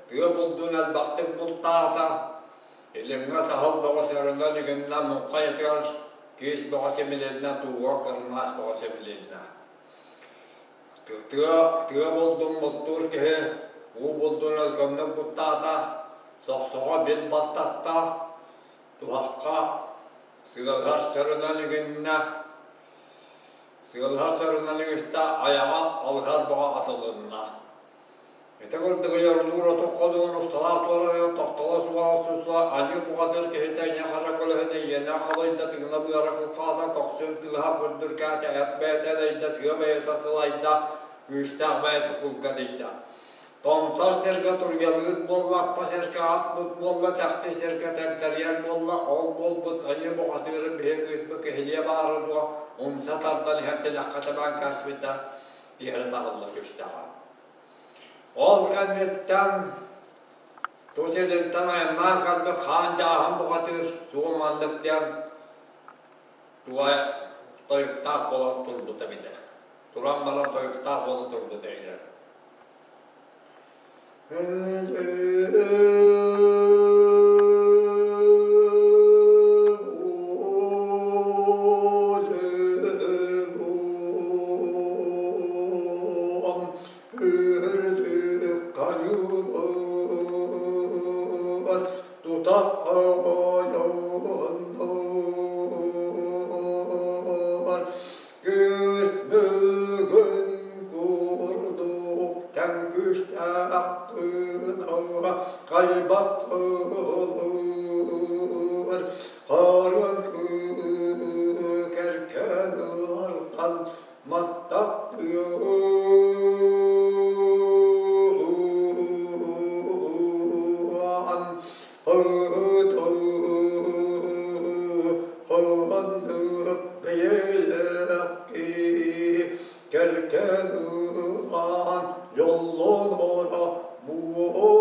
Speaker 1: тыа булдун элбэхтик бултаата, илимҥэ саһыл бөҕө сөрөнөн игиннэ, муҥха айатыгар киис бөҕө симилиннэ, тууга кырынаас бөҕө симилиннэ. Тыа, тыа булдун бултуур киһи уу булдун өлгөмнүк бултаата, сохсоҕо бил баттатта, туһахха сыалыһар сөрөнөн игиннэ, Сыалыһар сарынан ыгыста, айаҕа алыһар бөҕө атылынна. Ити курдук ойорлуур оту ходугун усталаах туорайа тохтоло суоҕа сусла аньыы бухатыыр киһитэ ийэ-хара көлөһүнэ иэнэ халыйда тыына быара кылхаата көхсүн тыаһа күрдүргээтэ эт бэйэтэ элэйдэ сыа бэйэтэ сылайда күүстээх бэйэтэ кулгатыйда. Томтор сиргэ тургелыыр буолла, аппа сиргэ атбыт буолла, тэхти сиргэ тэмтэрийэр буолла, ол буолбут айыы бухатыырын биһи кыыспыт киһилиэ баара дуо, умса тардан иһэн тилэххэ тэбэн кээспитэ, тиэрэ таһылла түстэҕэ. Ол кэнниттэн тус илинтэн айаннаан кэлбит хаан дьааһын бухатыыр суо маннык диэн туга тойуктаах буолан турбута эбитэ. Туран баран тойуктаах буола турбута этэ. Тутах Кыыс бүгүн курдук тэҥ күүстээх кыына хайбах кылыр Харан кэркэн ылартан маттах тыан Ханнык бэйэлээх кэргэн ылан дьоллоноро буолуо.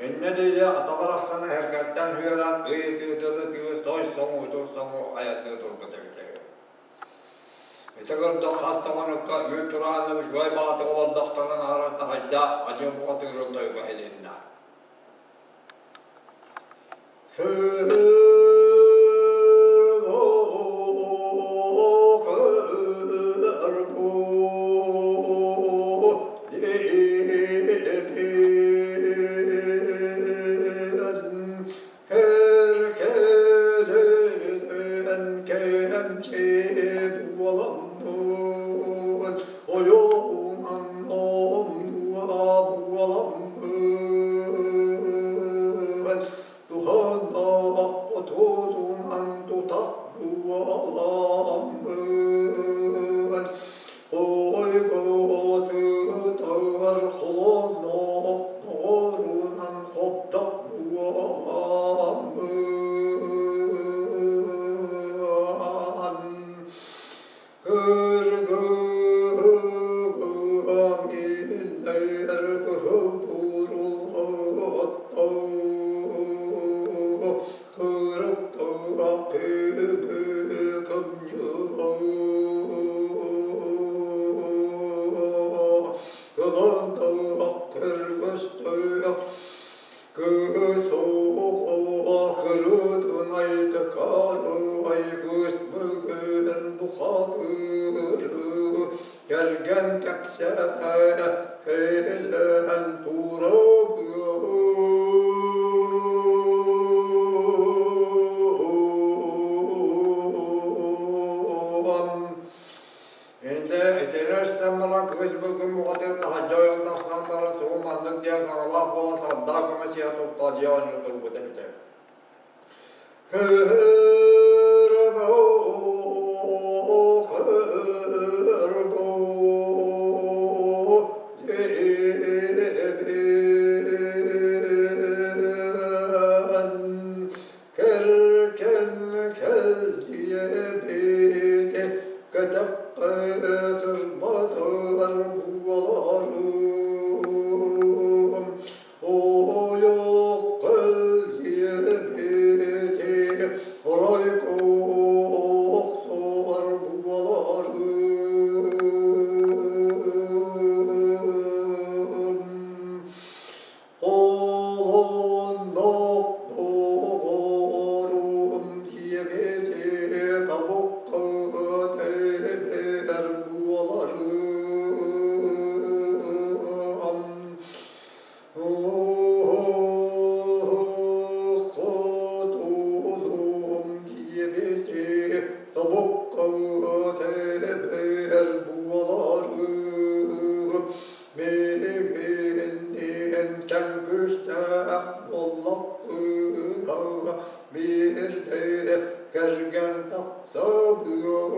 Speaker 1: Иннэ диэри атаҕар ахсана эргэттэн үөрэн ыйытыытылы той соҥуутун соҥу айанныы турбут эбитэ үһү. Ити курдук хас да хонукка үүт турааннык үчүгэй баҕатык олордохторун аһара таһырдьа адьыр бухатыырын тойуга иһилиннэ. Эркэлэн кэмчи буоламмын, ойоҕунан омнуо буоламмын, туһанаах хотунан тутах буоламмын, Ойготутар холонох доҕорунан хобдох буоламмын. Кыргыһым иннэр кыһыл бурулҕаттан кырыктаах кыыһы кымньылаа Кыландаах көргөстөөх кыыс оҕо кырытын айтыкарай кыыс бүгүн бухатыры кэргэн кэпсэтэ кэлэн турабын. Ити итини истэн баран кыыс былгын бухатыыр таһырдьа ойон тахсан баран тугу маннык диэн саҥалаах буолан сардаах көмө сиһэ турта дьиэ оонньуу турбут эбитэ. Кэргэн кэлдиэбити көтөххө сырбатар буоларым Ойох кэлдиэбити орой куотугар Миигинниин тэҥ күүстээх буоллаххына биирдэ кэргэн тахсабыам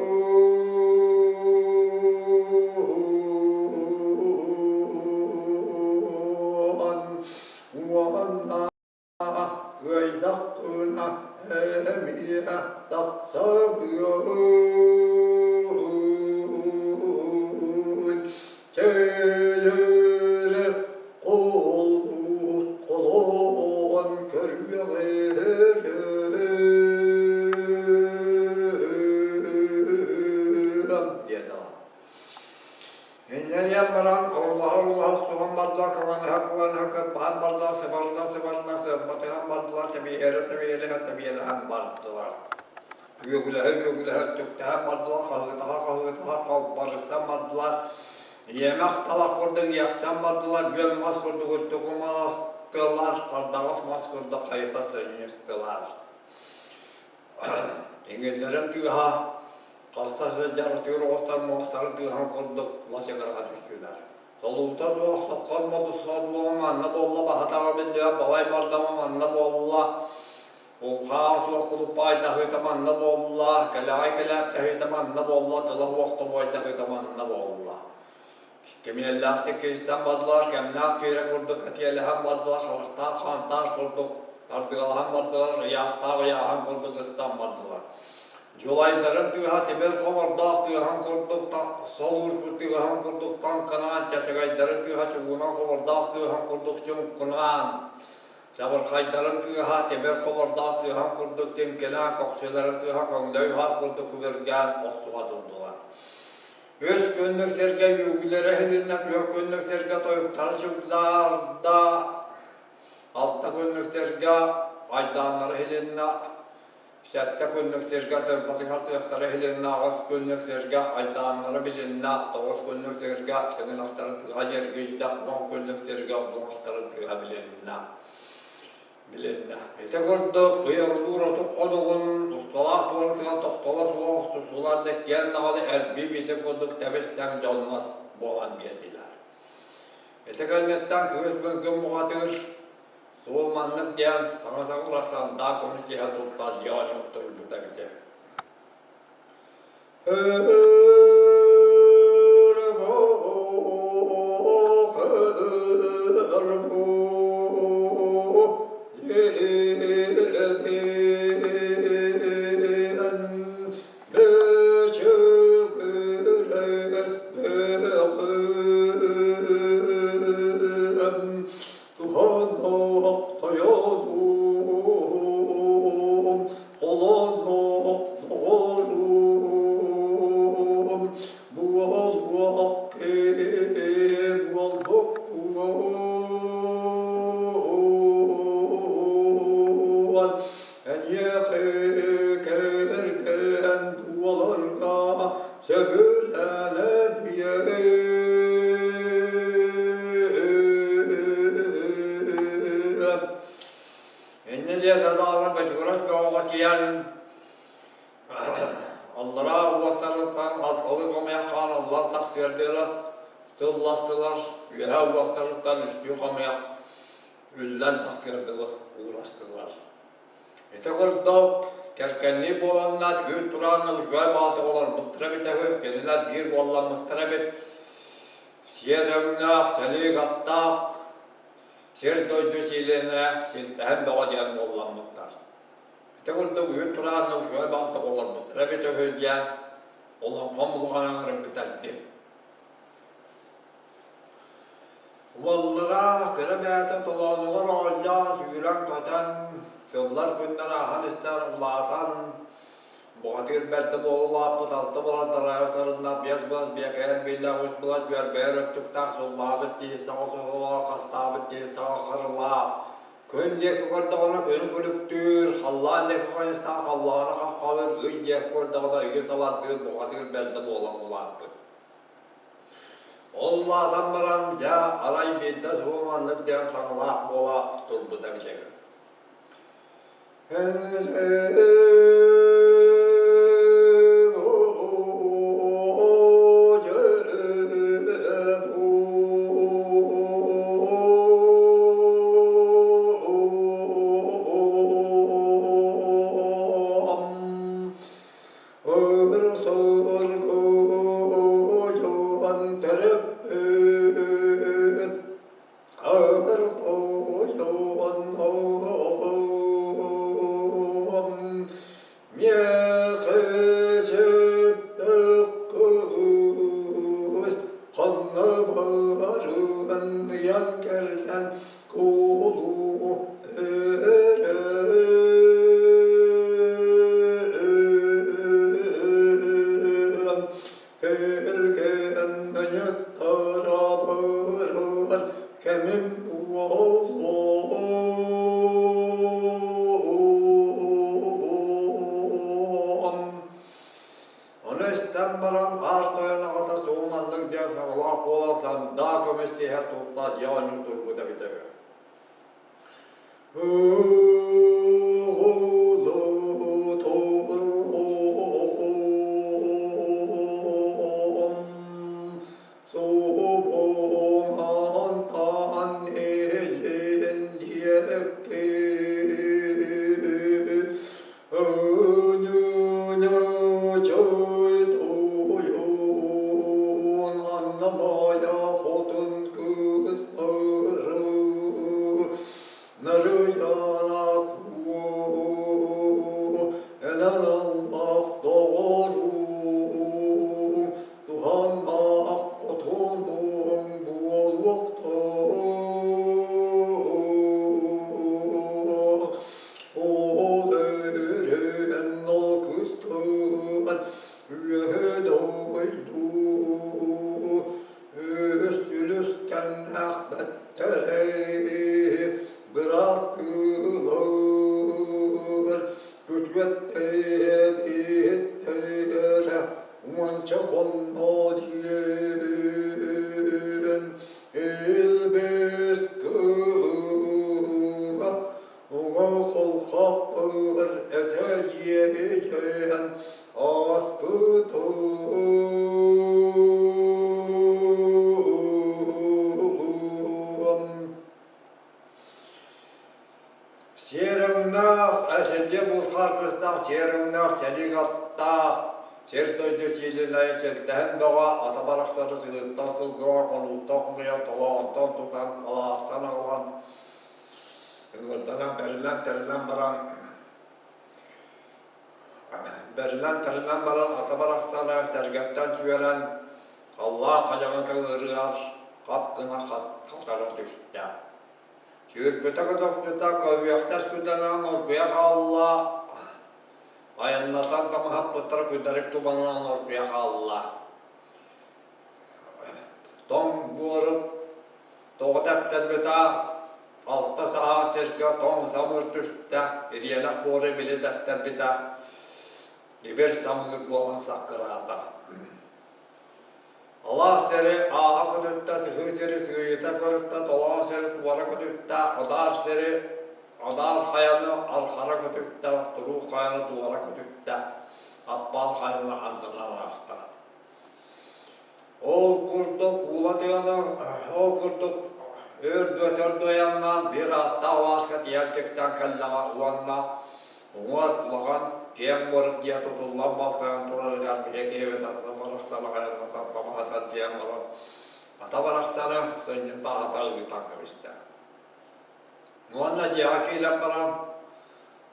Speaker 1: уонна Кыайдаххына эмиэ тахсабыан Чээлэрэ холбут холоон көрүөҕэр диэтэҕэ. Инньэлиэн баран орулаһа-орулаһа охсуһан бардылар, кыланыһа-кыланыһа кырбаһан бардылар, сыбарылла-сыбарылла сыарбатыһан бардылар, тэбиэһэрэ-тэбиэлэһэ тэбиэлэһэн бардылар. Үөгүлэһэ-үөгүлэһэ өттүктэһэн бардылар, хаһыытаһа-хаһыытаһа халбарыстан бардылар, иэмэх талах курдук иэхсэн бардылар, бүөл мас курдук үрдүк умаластылар, хардаҕас мас курдук хайыта сынньыстылар. Иҥиирдэрин тыаһа хаста сылдьар атыыр оҕустар муостарын тыаһын курдук лачыгыраһа түстүлэр. Солуута суох соххор мотусуот буолан манна буолла, баһатаҕа биллибэт балай бардама манна буолла, кулхаа суох кулуппаайдаһыыта манна буолла, кэлэҕэй кэлээптэһиитэ манна буолла, тыла суох тобуойдаһыыта манна буолла. Кимиэллээхтик киирсэн бардылар, кэмнээх киирэ курдук кэтиэлэһэн бардылар, харахтаах хаантаах курдук тардыалаһан бардылар, ыйаахтаах ыйааһын курдук ыстан бардылар. Дьулайдарын тыаһа тимир хобордоох тыаһын курдук солуурбут тыаһын курдук таҥкынаан, чачагайдарын тыаһа чугунан хобордоох тыаһын курдук чуҥкунаан, чабырхайдарын тыаһа тимир хобордоох тыаһын курдук тиҥкинээн, көхсүлэрин тыаһа көҥдөй уһаат курдук күбүргээн охсуһа турдулар. Үс күннүк сиргэ үөгүлэрэ иһилиннэ, түөрт күннүк сиргэ тойуктара чугдаарда, алта күннүк сиргэ айдааннара иһилиннэ, сэттэ күннүк сиргэ сырбатыгар тыастара иһилиннэ, аҕыс күннүк сиргэ айдааннара билиннэ, тоҕус күннүк сиргэ сыгынахтарын тыаһа дьэргийдэ, уон күннүк сиргэ булуҥахтарын тыаһа билиннэ. Билиннэ. Ити курдук ый ордуур оту хонугун усталаах туоратыгар тохтоло суох устусулар да киэн даҕаны эрбии биитин курдук тэбис-тэҥ дьоннор буолан биэрдилэр. Ити кэнниттэн кыыс Мылгын бухатыыр суол маннык диэн саҥа саҥа сандаа көмүс иһэ туттан дьиэҕэ турбута эбитэ. Туһанах тойонум, холонох доҕорум, буолуох киһи буолбуккун, эйиэхэ кэргэн буоларга сөбүлэнэбиэм. Инньэ диэтэ даҕаны Бочугурас бөҕөҕө тиийэн аллараа уостарыттан алталыы хомуйах хаалаллан тахсыар дылы сылластылар, үөһээ уостарыттан үстүү хомуйах үллэн тахсыар дылы уурастылар. Ити курдук, кэргэннии буоланнар үүт тураанна үчүгэй баҕатык олорбуттара эбитэ үһү, кинилэр биир буолламмыттара эбит. Сиэр өҥнөөх, сэлиик аттаах, сир-дойду сиилэнэ силтэһэн бөҕө диэн буолламмыттар. Ити курдук үүт тураанна үчүгэй баҕатык олорбуттара эбитэ үһү диэн олоҥхом улахан бүтэрдим. Уоллара кыра бэйэтэ толоонугар оонньоон, сүүрэн-көтөн, сыллар-күннэр ааһан истэр улаатан, бухатыыр бэрдэ буола улааппыт, алта былас дарайа сарынна, биэс былас биэкэйэр бииллээх, үс былас үөрбэйэр өттүктээх, суллаабыт киһи саҕа соһолоох, хастаабыт киһи саҕа харылаах, күн диэки көрдөҕүнэ күн күлүктүүр, халлаан диэки хайыстаах халлааны хаххалыыр, ый диэки көрдөҕүнэ ыйы сабардыыр, бухатыыр бэрдэ буола улааппыт. Ол улаатан баран, дьэ, арай биирдэ суох маннык диэн саҥалаах буола турбута эбитэ үһү. Этэн кулу эрэн Кэргэннэйэ тарабырар кэмим буолуом. Ону истэн баран аар тойон аҕата сууманнык диэн саҥалаах буолан сандаа көмүс тиһэ тутта дьиэ оонньуу турбута эбитэ үһү. Туһаннаах хотунуҥ буолуохтун, Ол эрэн кыстыгар үөһэ дойду Үс үлүскэннээх бэттэрэй бырааттыылар Күтүөттээбиттэрэ уонча хонно диэн Илбис кыыһа уҥа холхоҕор этэ диэн ааспытым. Сиэр өҥнөөх, эсэлдьи булхар кыстаах сиэр өҥнөөх сэлиик аттаах, сир-дойду сиилинэйэ силтэһин бөҕө ата барахсаны сыһыыттан сылгыга хонууттан хомуйан толоонтон тутан алаастан аҕалан ыҥырданан бэриллэн-тэриллэн баран бэриллэн-тэриллэн баран ата барахсаны сэргэттэн сүөрэн халлаан хадьаҥын кыҥырыгар хап гына хатара түстэ. Сүүрбүтэ-көтөхпүтэ көбүөхтэр сүтэнэн оргуйа хаалла, айаннатан тамаһаппыттара күдэрик тубанан оргуйа хаалла. Тоҥ буору тоҕо тэптэрбитэ, алта саһаан сиргэ тоҥ самыыр түстэ, ириэнэх буору били тэптэрбитэ, ибир самыыр буолан саккыраата. Алаас сири ааһа көтүттэ, сыһыы сири сыыйыта көрүттэ, толоон сири туора көтүттэ, адаар сири адаар хайаны архара көтүттэ, туруу хайаны туора көтүттэ, аппаал хайаны аннынан ааста. Ол курдук куула тыаны, ол курдук өр өтөр дуйаннаан биир ааттаах алааска тиийэн тиксэн кэллэҕэ уонна Уҥуор улахан киэҥ муора дьиэ тутуллан балтайан турарыгар биһиги киһибит ата барахсаны айылҕатан тамаһатан тиийэн баран ата барахсаны сынньата аһата ыытан кэбистэ. Уонна дьиэҕэ киирэн баран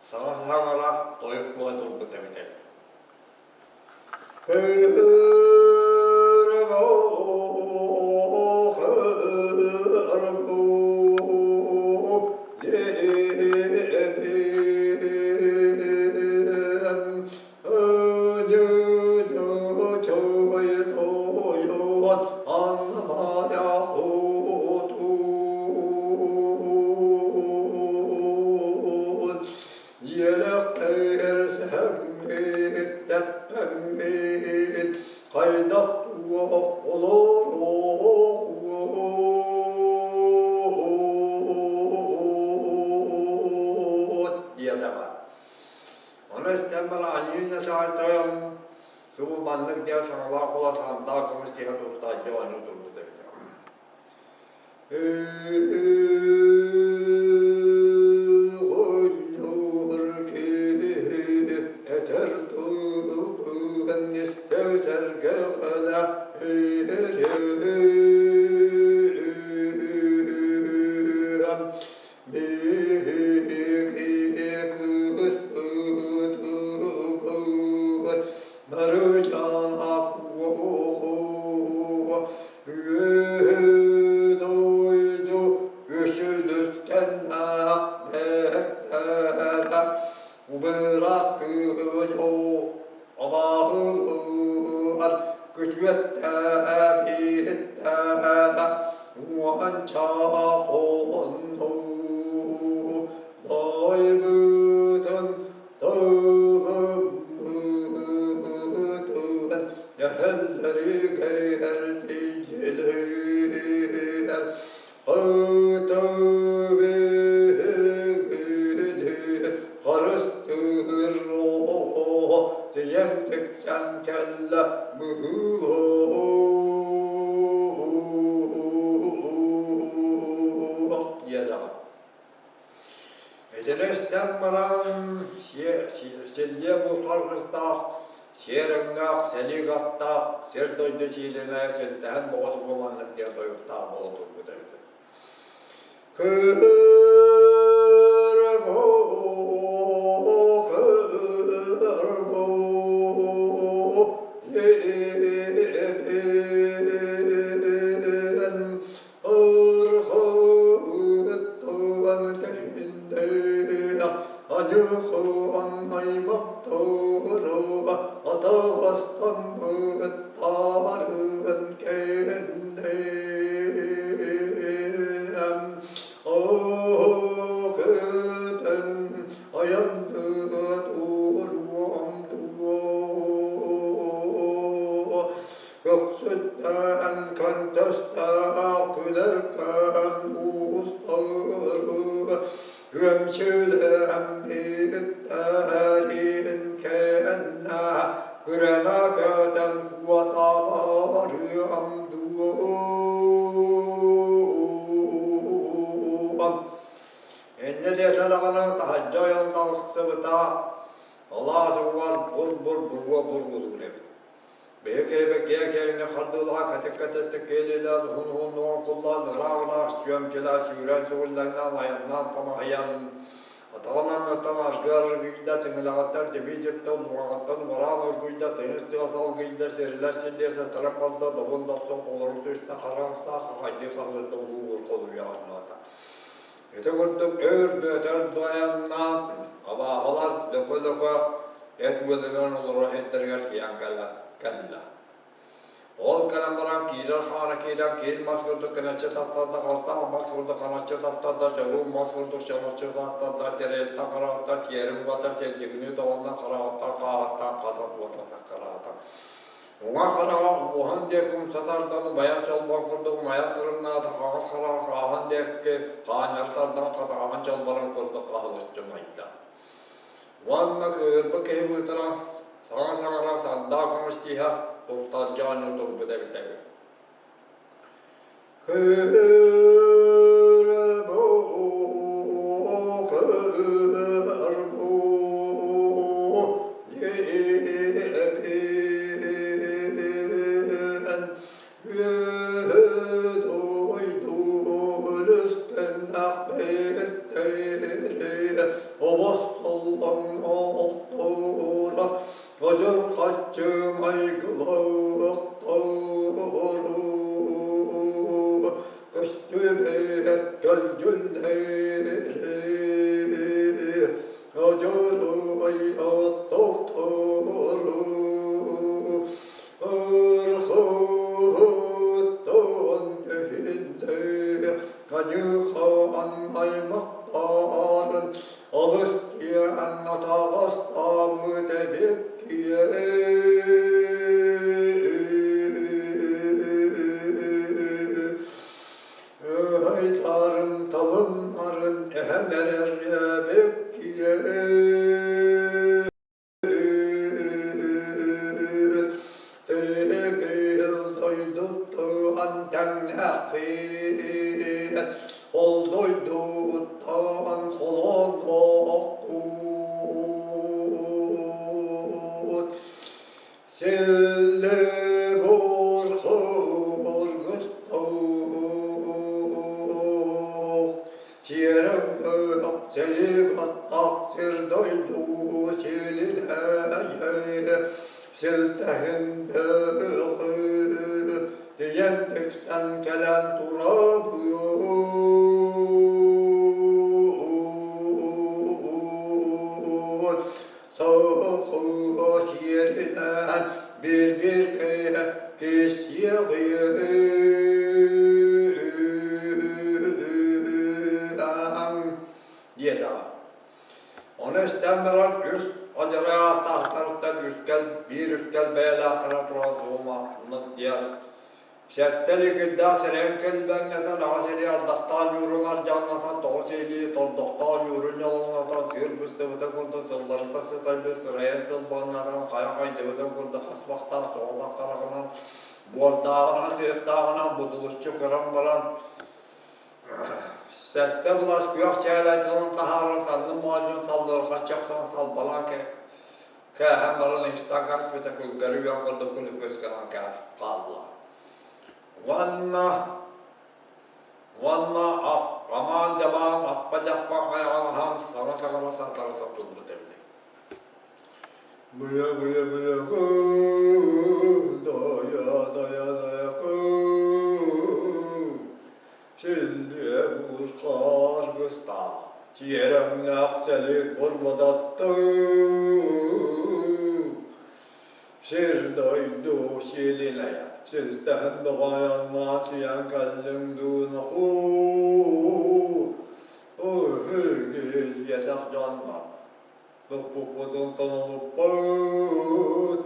Speaker 1: саҥа саҥара тойук буола турбут эбитэ. Дьиэлэхтэр тэппэҥҥит, хайдах туох олоруоҕут диэтэҕэ. Ону истэн баран Аньыына саайтайан субу маннык диэн саҥалаах буола саандаах көмүс киһи туттааччы оонньуу турбут эбит. Оҕонньор киһи этэр тылбын истэ сэргэҕэлэ иһириэм. Биһиги кыыспытыгар Нарыйаана Үө дойду Уонча хонуу байбытын тылыммытын эһэллэригэр тиийэлэр Ытыбыгыны харыстыыр оҕо тиийэн тиксэн кэллэ быһыылаах диэтэҕэ. Итини истэн баран силлиэ булхаргыстаах, сиэр өҥнөөх, сэлиик аттаах, сир-дойду сиилэнэ силтэһэн боҕус буоланнык диэн тойуктаах буола турбут эбит. Атаҕастаммыттарын кэннэм Көтөн айанныа туруом дуо Көхсүттэн көнтөстөөх күлэркэм уустары Күөмчүлээн биттэрин кэннэ күрэнэ көтөн куота барыам дуо. Инньэ диэтэ даҕаны таһырдьа ойон тахсыбыта, алаас угар бур-бур буруо бургулуур эбит. Биһи киһибит киэҥник хардыылаан кэтик-кэтиттик киэлилээн уһун-уһуннук оҥкуллаан ыраах-ыраах сүөмчилээн сүүрэн сүгүллэҥнээн айаннаан тамаһыйан атаҕын анныттан аргыар аргыйда тыҥылаҕыттан тибии дьиптэ уллуҥаҕыттан уораан оргуйда тыйыс тыа салгыйда сирилэс силлиэ сэтэрэн барда добун дохсун холорук түстэ хараҥастаах хахайдыы хаһыырда улуу бур холуйа оонньоото. Ити курдук өр бөтөр айаннаан абааһылар лөкө-лөкө эт үөлэнэн олорор сирдэригэр тиийэн кэллэ. Ол кэлэн баран киирэр хаара киирэн киил мас курдук кыначчы таттарда, хастаах мас курдук ханаччы таттарда, чолуу мас курдук чолоччу таттарда, сирэйиттэн хараҕыттан сиэрин уота сирдьигинии доҕунна хараҕыттан хааһыттан хатат уота саккыраата. Уҥа хараҕа уоһун диэки умса тардан убайа чолбон курдук умайан тырымнаата, хаҥас хараҕа хааһын диэки хаанньары тардан хатаҕаһын чолбонун курдук хаһылыччы умайда. Уонна кыыһырбыт киһи быытара саҥа саҥара сандаа көмүс тииһэ турталдьы оонньуу турбут эбитэ үһү. Одьурхаччы майгылаахтару көстүбэт көлдьүллэри одьуруй оттохтору ырхыттан түһүндэ аньыхан аймахтарын Алыс диэн атаҕастаабыт эбиккиэн. Ыһайдарын талымнарын эһэн эрэр эбиккиэн. Тыгыл дойдуттан тэҥнээххин, ол дойдуттан холонноххут. Силле бур хыргыстах, сиэрэҥнээх сэлиэбаттах сир дойду силилэйэ, силтэһин бөҕө тиийэн тиксэн кэлэн турабыт. Сокуо сиэринэн биир-биир киһи кисиэҕи. Сэттэли кирдээх сирэйин килбэҥнэтэн, аҕа сири ардахтаан ньуурун ардьаҥнатан, тоҕус илии тордохтоон ньуурун ньолоҥнотон, сыыр быстыбытын курдук сылларыта сытайбыт сырайын сыллаҥнатан, хайа хайдыбытын курдук хаспахтаах соҕотох хараҕынан, буордааҕынан, сыыстааҕынан будулуччу көрөн баран, сэттэ былас күөх чээлэй тылын таһааран саннын моонньун саллырҕаччы охсон салбалаан кээһэн баран истэн кээспитэ күлгэри үөн курдук күлүккүс гынан хаалла. Уонна уонна амаан-дьабаан аппа-дьаппа айаҕалаһан саҥа-саҥара сатарыта турбут эбит. Быйа быйа быйа дайа дайа дайа Силлиэ буур хааргыстаах, тиэрэҥнээх сэлик бурмадаттыы Сир-дойду сиэлинэйэ, силтэһэн баҕайаннаан тиийэн кэллиҥ дуу, нохуу Диэтэх дьоннор Туппуппутун тонолуппут,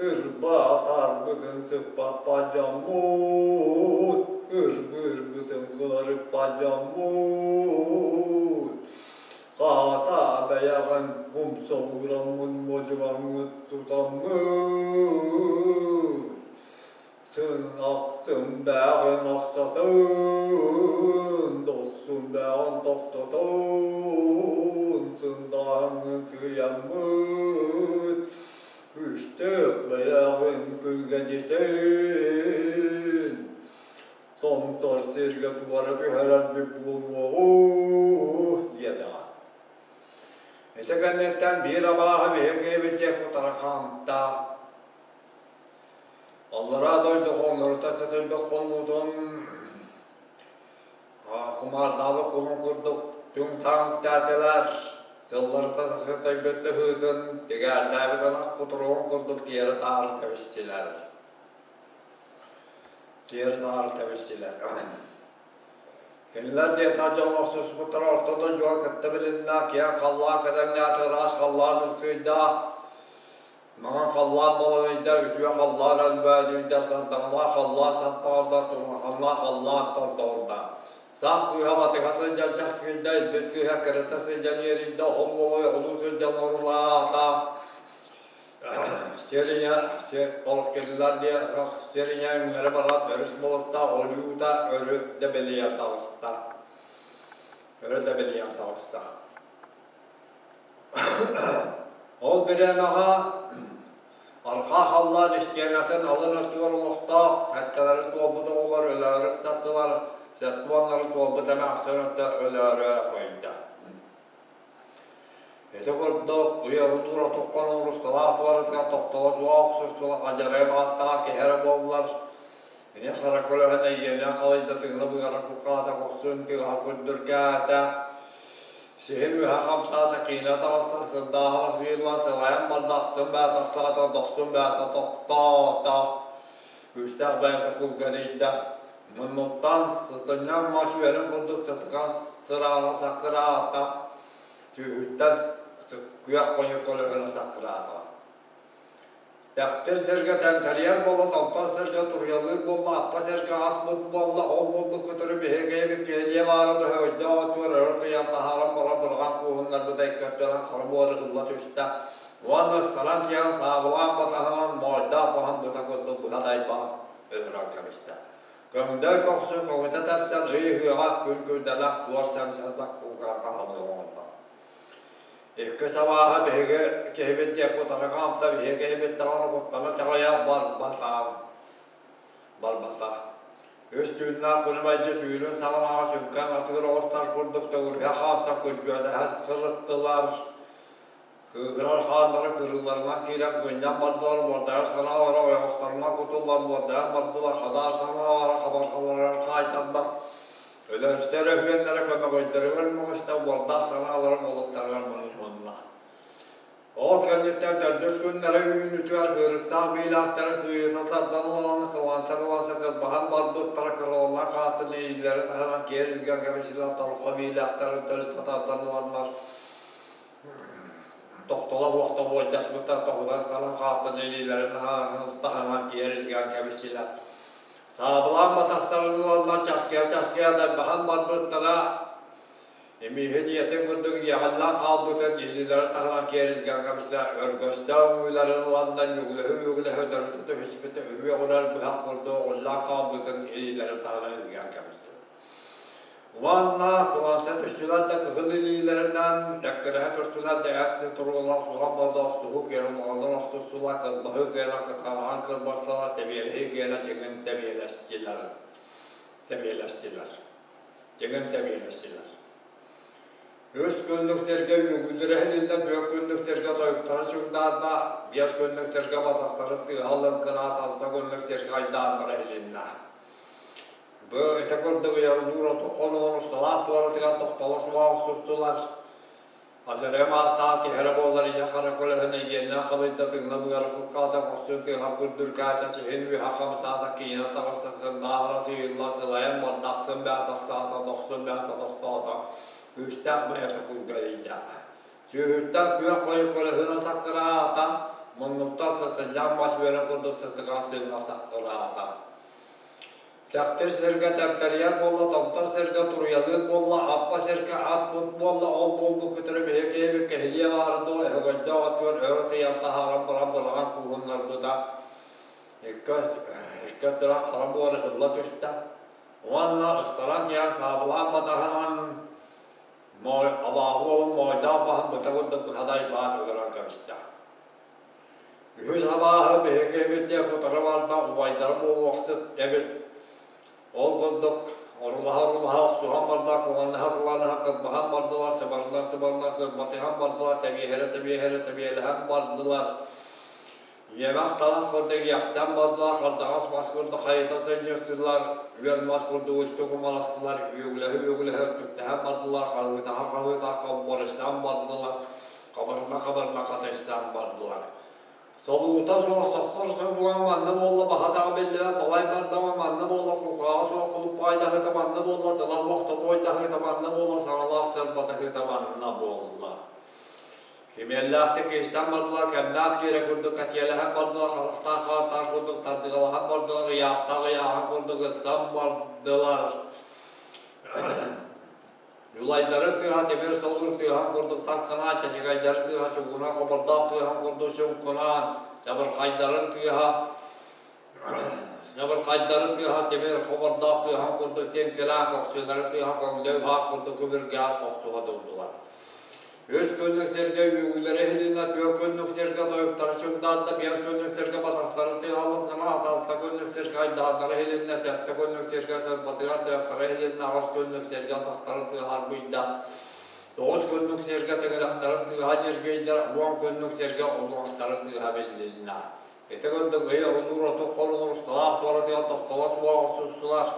Speaker 1: ырбаатарбытын сыппаппат дьоммут, ырбыырбытын кыларыппат дьоммут. Хаата бэйэҕин умса уураммын модьураҥҥыт тутаммыт, Сыҥахсым бээҕин ахсатын, дохсун бээҕин тохтотон, сындааһыҥҥын сыыйаммыт, күүстээх бэйэҕин күлгэдьитин, томтор сиргэ туора түһэрэрбит буолуоҕу диэтэҕэ. Ити кэнниттэн биир абааһы биһиги эбит диэх утары хаамта. Аллараа дойду хоҥнорута сытыйбыт хонуутун кумаардаабыт кулун курдук түҥ-таҥ үктээтилэр, сылларыта сытыйбыт ыһыытын тигээрдээбит ынах кутуругун курдук тиэрэ-таары кэбистилэр. Тиэрэ-таары кэбистилэр. Кинилэр диэтэх дьон охсуспуттара орто дойдуга кытта билиннэ, киэҥ халлаан кэдэҥнээтэ, ыраас халлаан ыксыйда, Маҥан халлаан балаҕыйда, үтүө халлаан өлбөөдүйдэ, сардаҥалаах халлаан саппаҕырда, тумаханнаах халлаан тордоҕурда. Саах кыыһа батыһа сылдьан часкыйда, илбис кыыһа кырыта сылдьан иэрийдэ, оһол уола ойоҕолуу сылдьан орулаата. Стериня, олох кэллилэр диэн стериня үҥнэри бараат өрүс болуттаах олуута өрү дэбэлийэн таҕыста. Өрө дэбэлийэн таҕыста. Ол бириэмэҕэ арҕаа халлаан истиэнэтин алын өттүгэр олохтоох сэттэлэри туолбут оҕолор өлөөрү ыксаттылар, сэттуоннары туолбут эмээхсин өттө өлөөрү көйдө. Ити курдук уйарутуура туххан уурусталаах туоратыгар тохтоло суох охсустулар адьарай бааттаах киһи эрэ буоллар Ийэ хара көлөһүнэ эйиэнэ халыйда тыына быгара кылгаата көхсүн тыаһа күрдүргээтэ сиһин үөһэ хамсаата киинэ таҕыста сырдааһына сыыйыллан сылайан барда ахсын бэйэтэ ахсаата дохсун бэйэтэ тохтоото күүстээх бэйэтэ кулгарыйда муннуттан сытынньаҥ мас үөрүн курдук сытыкан сыраана саккыраата сүүһүттэн күөх хойуу көлөһүнэ саккыраата Тэхтэр сиргэ тэмтэрийэр буолла, томтор сиргэ туруйалыыр буолла, аппа сиргэ ат бут буолла, ол буолбут көтөрү биһиги эбит киһилиэ баара төһө өйдөөх өттүгэр өрө тыйан таһааран баран быраҕан кууһуннарбыта икки өттүнэн хара буор ыһылла түстэ уонна ыстанан тиийэн саабылаан батаһынан моойдоох баһын быта курдук быһа дайбаан өлөрөн кэбистэ. Көҥдөй көхсүн көҕүтэ тэпсэн ый ыһыаҕа күн күрдэлэх суор сэмсэлбэх кулгааҕа халыы оҥордо. Икки сабааһа биһиги киһибит диэн кутана хаамта, биһиги киһибит даҕаны куттана чаҕыйа барбата. Барбата. Үс түүннээх күнүмайдьы сүүрүн саҕалааҕа сүҥкэн атыыр оҕустар курдук төгүрүһэ хаамсан күргүөдэһэ сырыттылар. Кыыһырар хааннара кырыыларынан киирэн кыынньан бардылар, уордайар санаалара ойоҕосторунан кутуллан уордайан бардылар, хадаар санаалара хабарҕаларыгар хаайтарда. Өлөрсөр өһүөннэрэ көмөгөйдөрүгэр мөҕүстэ, уордаах санаалара уолаттарыгар мунньуһунна. Ол кэнниттэн төрдүс күннэрэ үүнүүтүгэр кыырыктаах биилээхтэрэ сыыйыта тардан ылан кылаанса-кылаанса кырбаһан барбыттара кыраланан хааттын илиилэрин таһынан киэр илгэн кэбиһилэр торҕо биилээхтэрин төлүтэ тардан ыланнар тохтоло буохта буойдаспыттар тоҕута ыстанан хаалтын илиилэрин таһынан киэр илгэн кэбистилэр. Саабылаан батастарын ылаллар, часкыйа-часкыйа дарбаһан барбыттара. Эмиһин ийэтин курдук иэҕиллэн хаалбытын илиилэрин таһынан киэрилгэн кэбистэ, өргөстөөх үҥүүлэрин ыланнар үөгүлэһэ-үөгүлэһэ дөрүтэ түһүспүтэ, үрүө-үрэр быһах курдук оҕуллаан хаалбытын илиилэрин таһынан илгэн кэбистэ. Уонна кылаанса түстүлэр да кыһыл илиилэринэн, эккирэһэ түстүлэр да эр туруулаах суһан бордоох туһу киэрин оҕолор охсустулар, кылбаһыы киэрэ кытаанах кылбастылар, тэбиэлэһии киэрэ чиҥин тэбиэлэстилэр, тэбиэлэстилэр, чиҥин тэбиэлэстилэр. Үс күннүктэргэ үөгүллэрэ иһиллэн, түөрт күннүктэргэ тойуктара чуҥнаата, биэс күннүктэргэ батахтарын тыаһа лыҥкынаат, алта күннүктэргэ айдааннара иһилиннэ. Бу ити курдук Ярудур оту хонугун усталаах туоратыгар тохтоло суох охсустулар. Азарем ааттаах киһи эрэ буоллар ийэ-хара көлөһүнэ иэннээх халыйда тыҥна быара кылкаата көхсүн тыаһа күрдүргээтэ сиһин үөһэ хамсаата киинэ таҕыста сындааһыра сыыйылла сылайан барда ахсын бэҕэ тахсаата дохсун бэҕэ тохтоото күүстээх бэйэтэ кулгарыйда. Сүүһүттэн күөх хойу көлөһүнэ саккыраата, муннуктан сытыллан мас үөрэн курдук сытыган сыҥна саккыраата. Сэхтир сиргэ тэптэрийэр буолла, томтор сиргэ туруйалыыр буолла, аппа сиргэ ат-бут буолла, ол буолбут көтөрү биһиги киһибит кэһилиэ баара дуо, өһөгөйдөөх өттүгэр өр ытыйан таһааран баран быраҕан кууһуннарбыта. Икки, икки өттүнэн хара буора ыһылла түстэ. Уонна ыстаран иһэн саабылаан батаһынан моой, абааһы уолун моойдоох баһын быта курдук быһадай баан өлөрөн кэбистэ. Үһүс абааһы биһиги эбит диэн утары барда, убайдара буолуохсут эбит. Ол курдук орулаһа-орулаһа охсуһан барда, кыланыһа-кыланыһа кырбаһан бардылар, сыбарылар-сыбарылар сырбатыһан бардылар, тэбиэһэрэ-тэбиэһэрэ тэбиэлэһэн бардылар. Иэмэх талах курдук иэхсэн бардылар, хардаҕас мас курдук хайыта сынньыстылар, үөл мас курдук үлтү кумаластылар, үөгүлэһэ-үөгүлэһэ үрдүктэһэн бардылар, хаһыытаһа-хаһыытаһа холборуйсан бардылар. Хабырла-хабырла хатайсан бардылар. Солуута суох соххор сорбуга манна буолла баһатаҕа биллибэт балай бардама манна буолла кулгааҕа суох кулуппаайдаһыта манна буолла тыла суох тобуойдаһыта манна буолла саҥалаах сырбатаһыта манна буолла. Кимиэллээхтик киристэн бардылар, кэмнээх киирэ курдук кэтиэлэһэн бардылар, харахтаах хаартаах курдук тардыгалаһан бардылар, ыйаахтаах ыйааһын курдук ыстан бардылар. Юлайдарын тыаһа тимир солуур тыаһын курдук таҥханаан, чэчэгэйдэрин тыаһа чугуна хобордоох тыаһын курдук чуҥкунаан, чабырхайдарын тыаһа чабырхайдарын тыаһа тимир хобордоох тыаһын курдук тиҥкилээн, көхсүлэрин тыаһа көҥдөй уһаах курдук күбүргээн охсуһа турдулар. Үс күннүк сиргэ үөгүлэрэ иһилиннэ, түөрт күннүк сиргэ тойуктара чуҥнаанна, биэс күннүк сиргэ батастара тыаһалланна, алта күннүк сиргэ айдааннара иһилиннэ, сэттэ күннүк сиргэ сырбатыгар тыастара иһилиннэ, аҕыс күннүк сиргэ атахтара тыаһарбыйда, тоҕус күннүк сиргэ тыҥырахтарын тыаһа ньиргийдэ, 10 күннүк сиргэ улуҥахтарын тыаһа биллиннэ. Ити курдук ый орунуур отук хорунуур усталаах туоратыгар тохтоло суох охсустулар,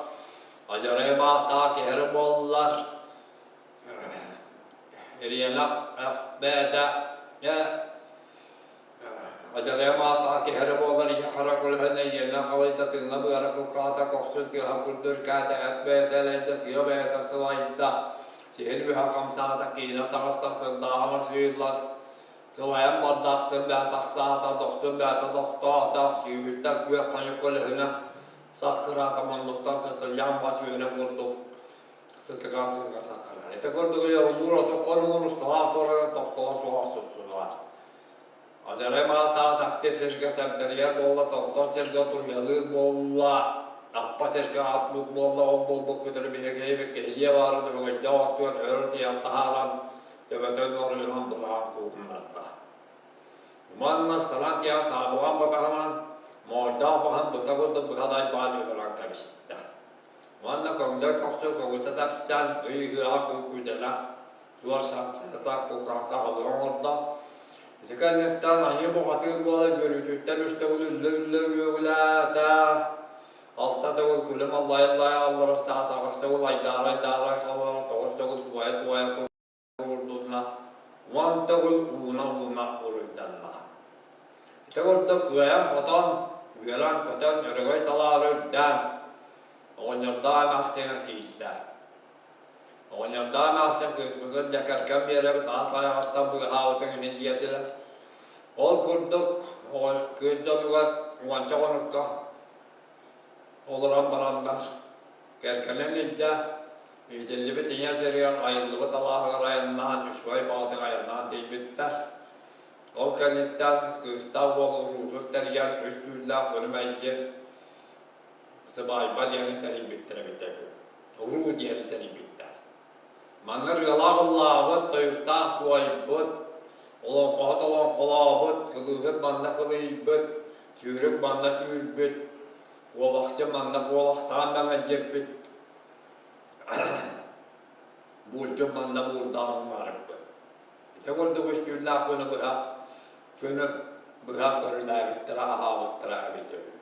Speaker 1: адьарай мааттаах киһи буоллар, Ириэнэх бэйэтэ адьарайа маастаах киһи эрэ буоллар ийэ-хара көлөһүнэ иэнэ халыйда, тыына быара кылгаата, көхсүн тыаһа күрдүргээтэ, эт бэйэтэ элэйдэ, сыа бэйэтэ сылайда, сиһин үөһэ хамсаата, киинэ таҕыста, сындааһына сыыйыллар, сылайан барда, ахсын бэйэ тахсаата, дохсун бэйэтэ тохтоото, сүүһүттэн күөх хойуу көлөһүнэ саккыраата, муннуктан сытыллан мас үөнэ курдук Сытыгаан сыҥга саккырар. Ити курдук ойоҕолуур оту хонугун усталаах туорана тохтоло суох охсустулар. Адьарай маастаах тахтыр сиргэ тэбдэрийэр буолла, томтор сиргэ туруйалыыр буолла, аппа сиргэ ат-бут буолла, ол буолбут көтөрү биһиги киһилиэ баарын өһөгөйдөөх оттугар өр тиийэн таһааран, төбөтүн оруйунан быраҕан кууһуннарда. Манна ыстаран киһи саабылаан батаһынан, моойдоох баһын быта курдук быһа дайбаан өлөрөн кэбистэ. Уонна көҥдөй көхсү көҕүтэ тэпсэн, ый ыһыаҕа күүкүдэлэ, суор сапсыта кулгаахха алыга оҥордо. Ити кэнниттэн айыы бухатыыр буола үөрүүтүттэн үс төгүл үллэ-үллэ үөгүлээтэ. Алта төгүл күлүм аллайа-аллайа алларастаата, аҕыс төгүл айдаара-айдаара халлара, тоҕус төгүл туойа-туойа уурдунна, 10 төгүл ууна-ууна уруйданна. Ити курдук кыайан-хотон, үөрэн-көтөн, өрөгөй талаары үрдээн, оҕонньордоох эмээхсиҥҥэ киирдэ. Оҕонньордоох эмээхсин кыыспытын дьэ кэргэн биэрэбит, аат айаҕыттан быыһаабытыҥ иһин диэтилэр. Ол курдук кыыс дьонугар уонча хонукка. Олорон бараннар, кэргэнин илдьэ, иитиллибит ийэ сиригэр айыллыбыт алааһыгар айаннаан, үчүгэй баҕатык айаннаан тиийбиттэр. Ол кэнниттэн кыыстаах уол уруутун тэрийэн үс түүллээх өрүмэйдьи сыбаайба диэни тэрийбиттэр эбитэ үһү. Уруу диэни тэрийбиттэр. Манна ырыалаах ыллаабыт, тойуктаах туойбут, олоҥхоһут олоҥхолообут, кылыыһыт манна кылыйбыт, сүүрүк манна сүүрбүт, куобахча манна куобахтаан мэҥэлдьиппит, булчут манна буурдаан унаарыппыт. Ити курдук үс түүннээх күнү быһа күнү быһа көрүлээбиттэрэ, аһаабыттара эбитэ үһү.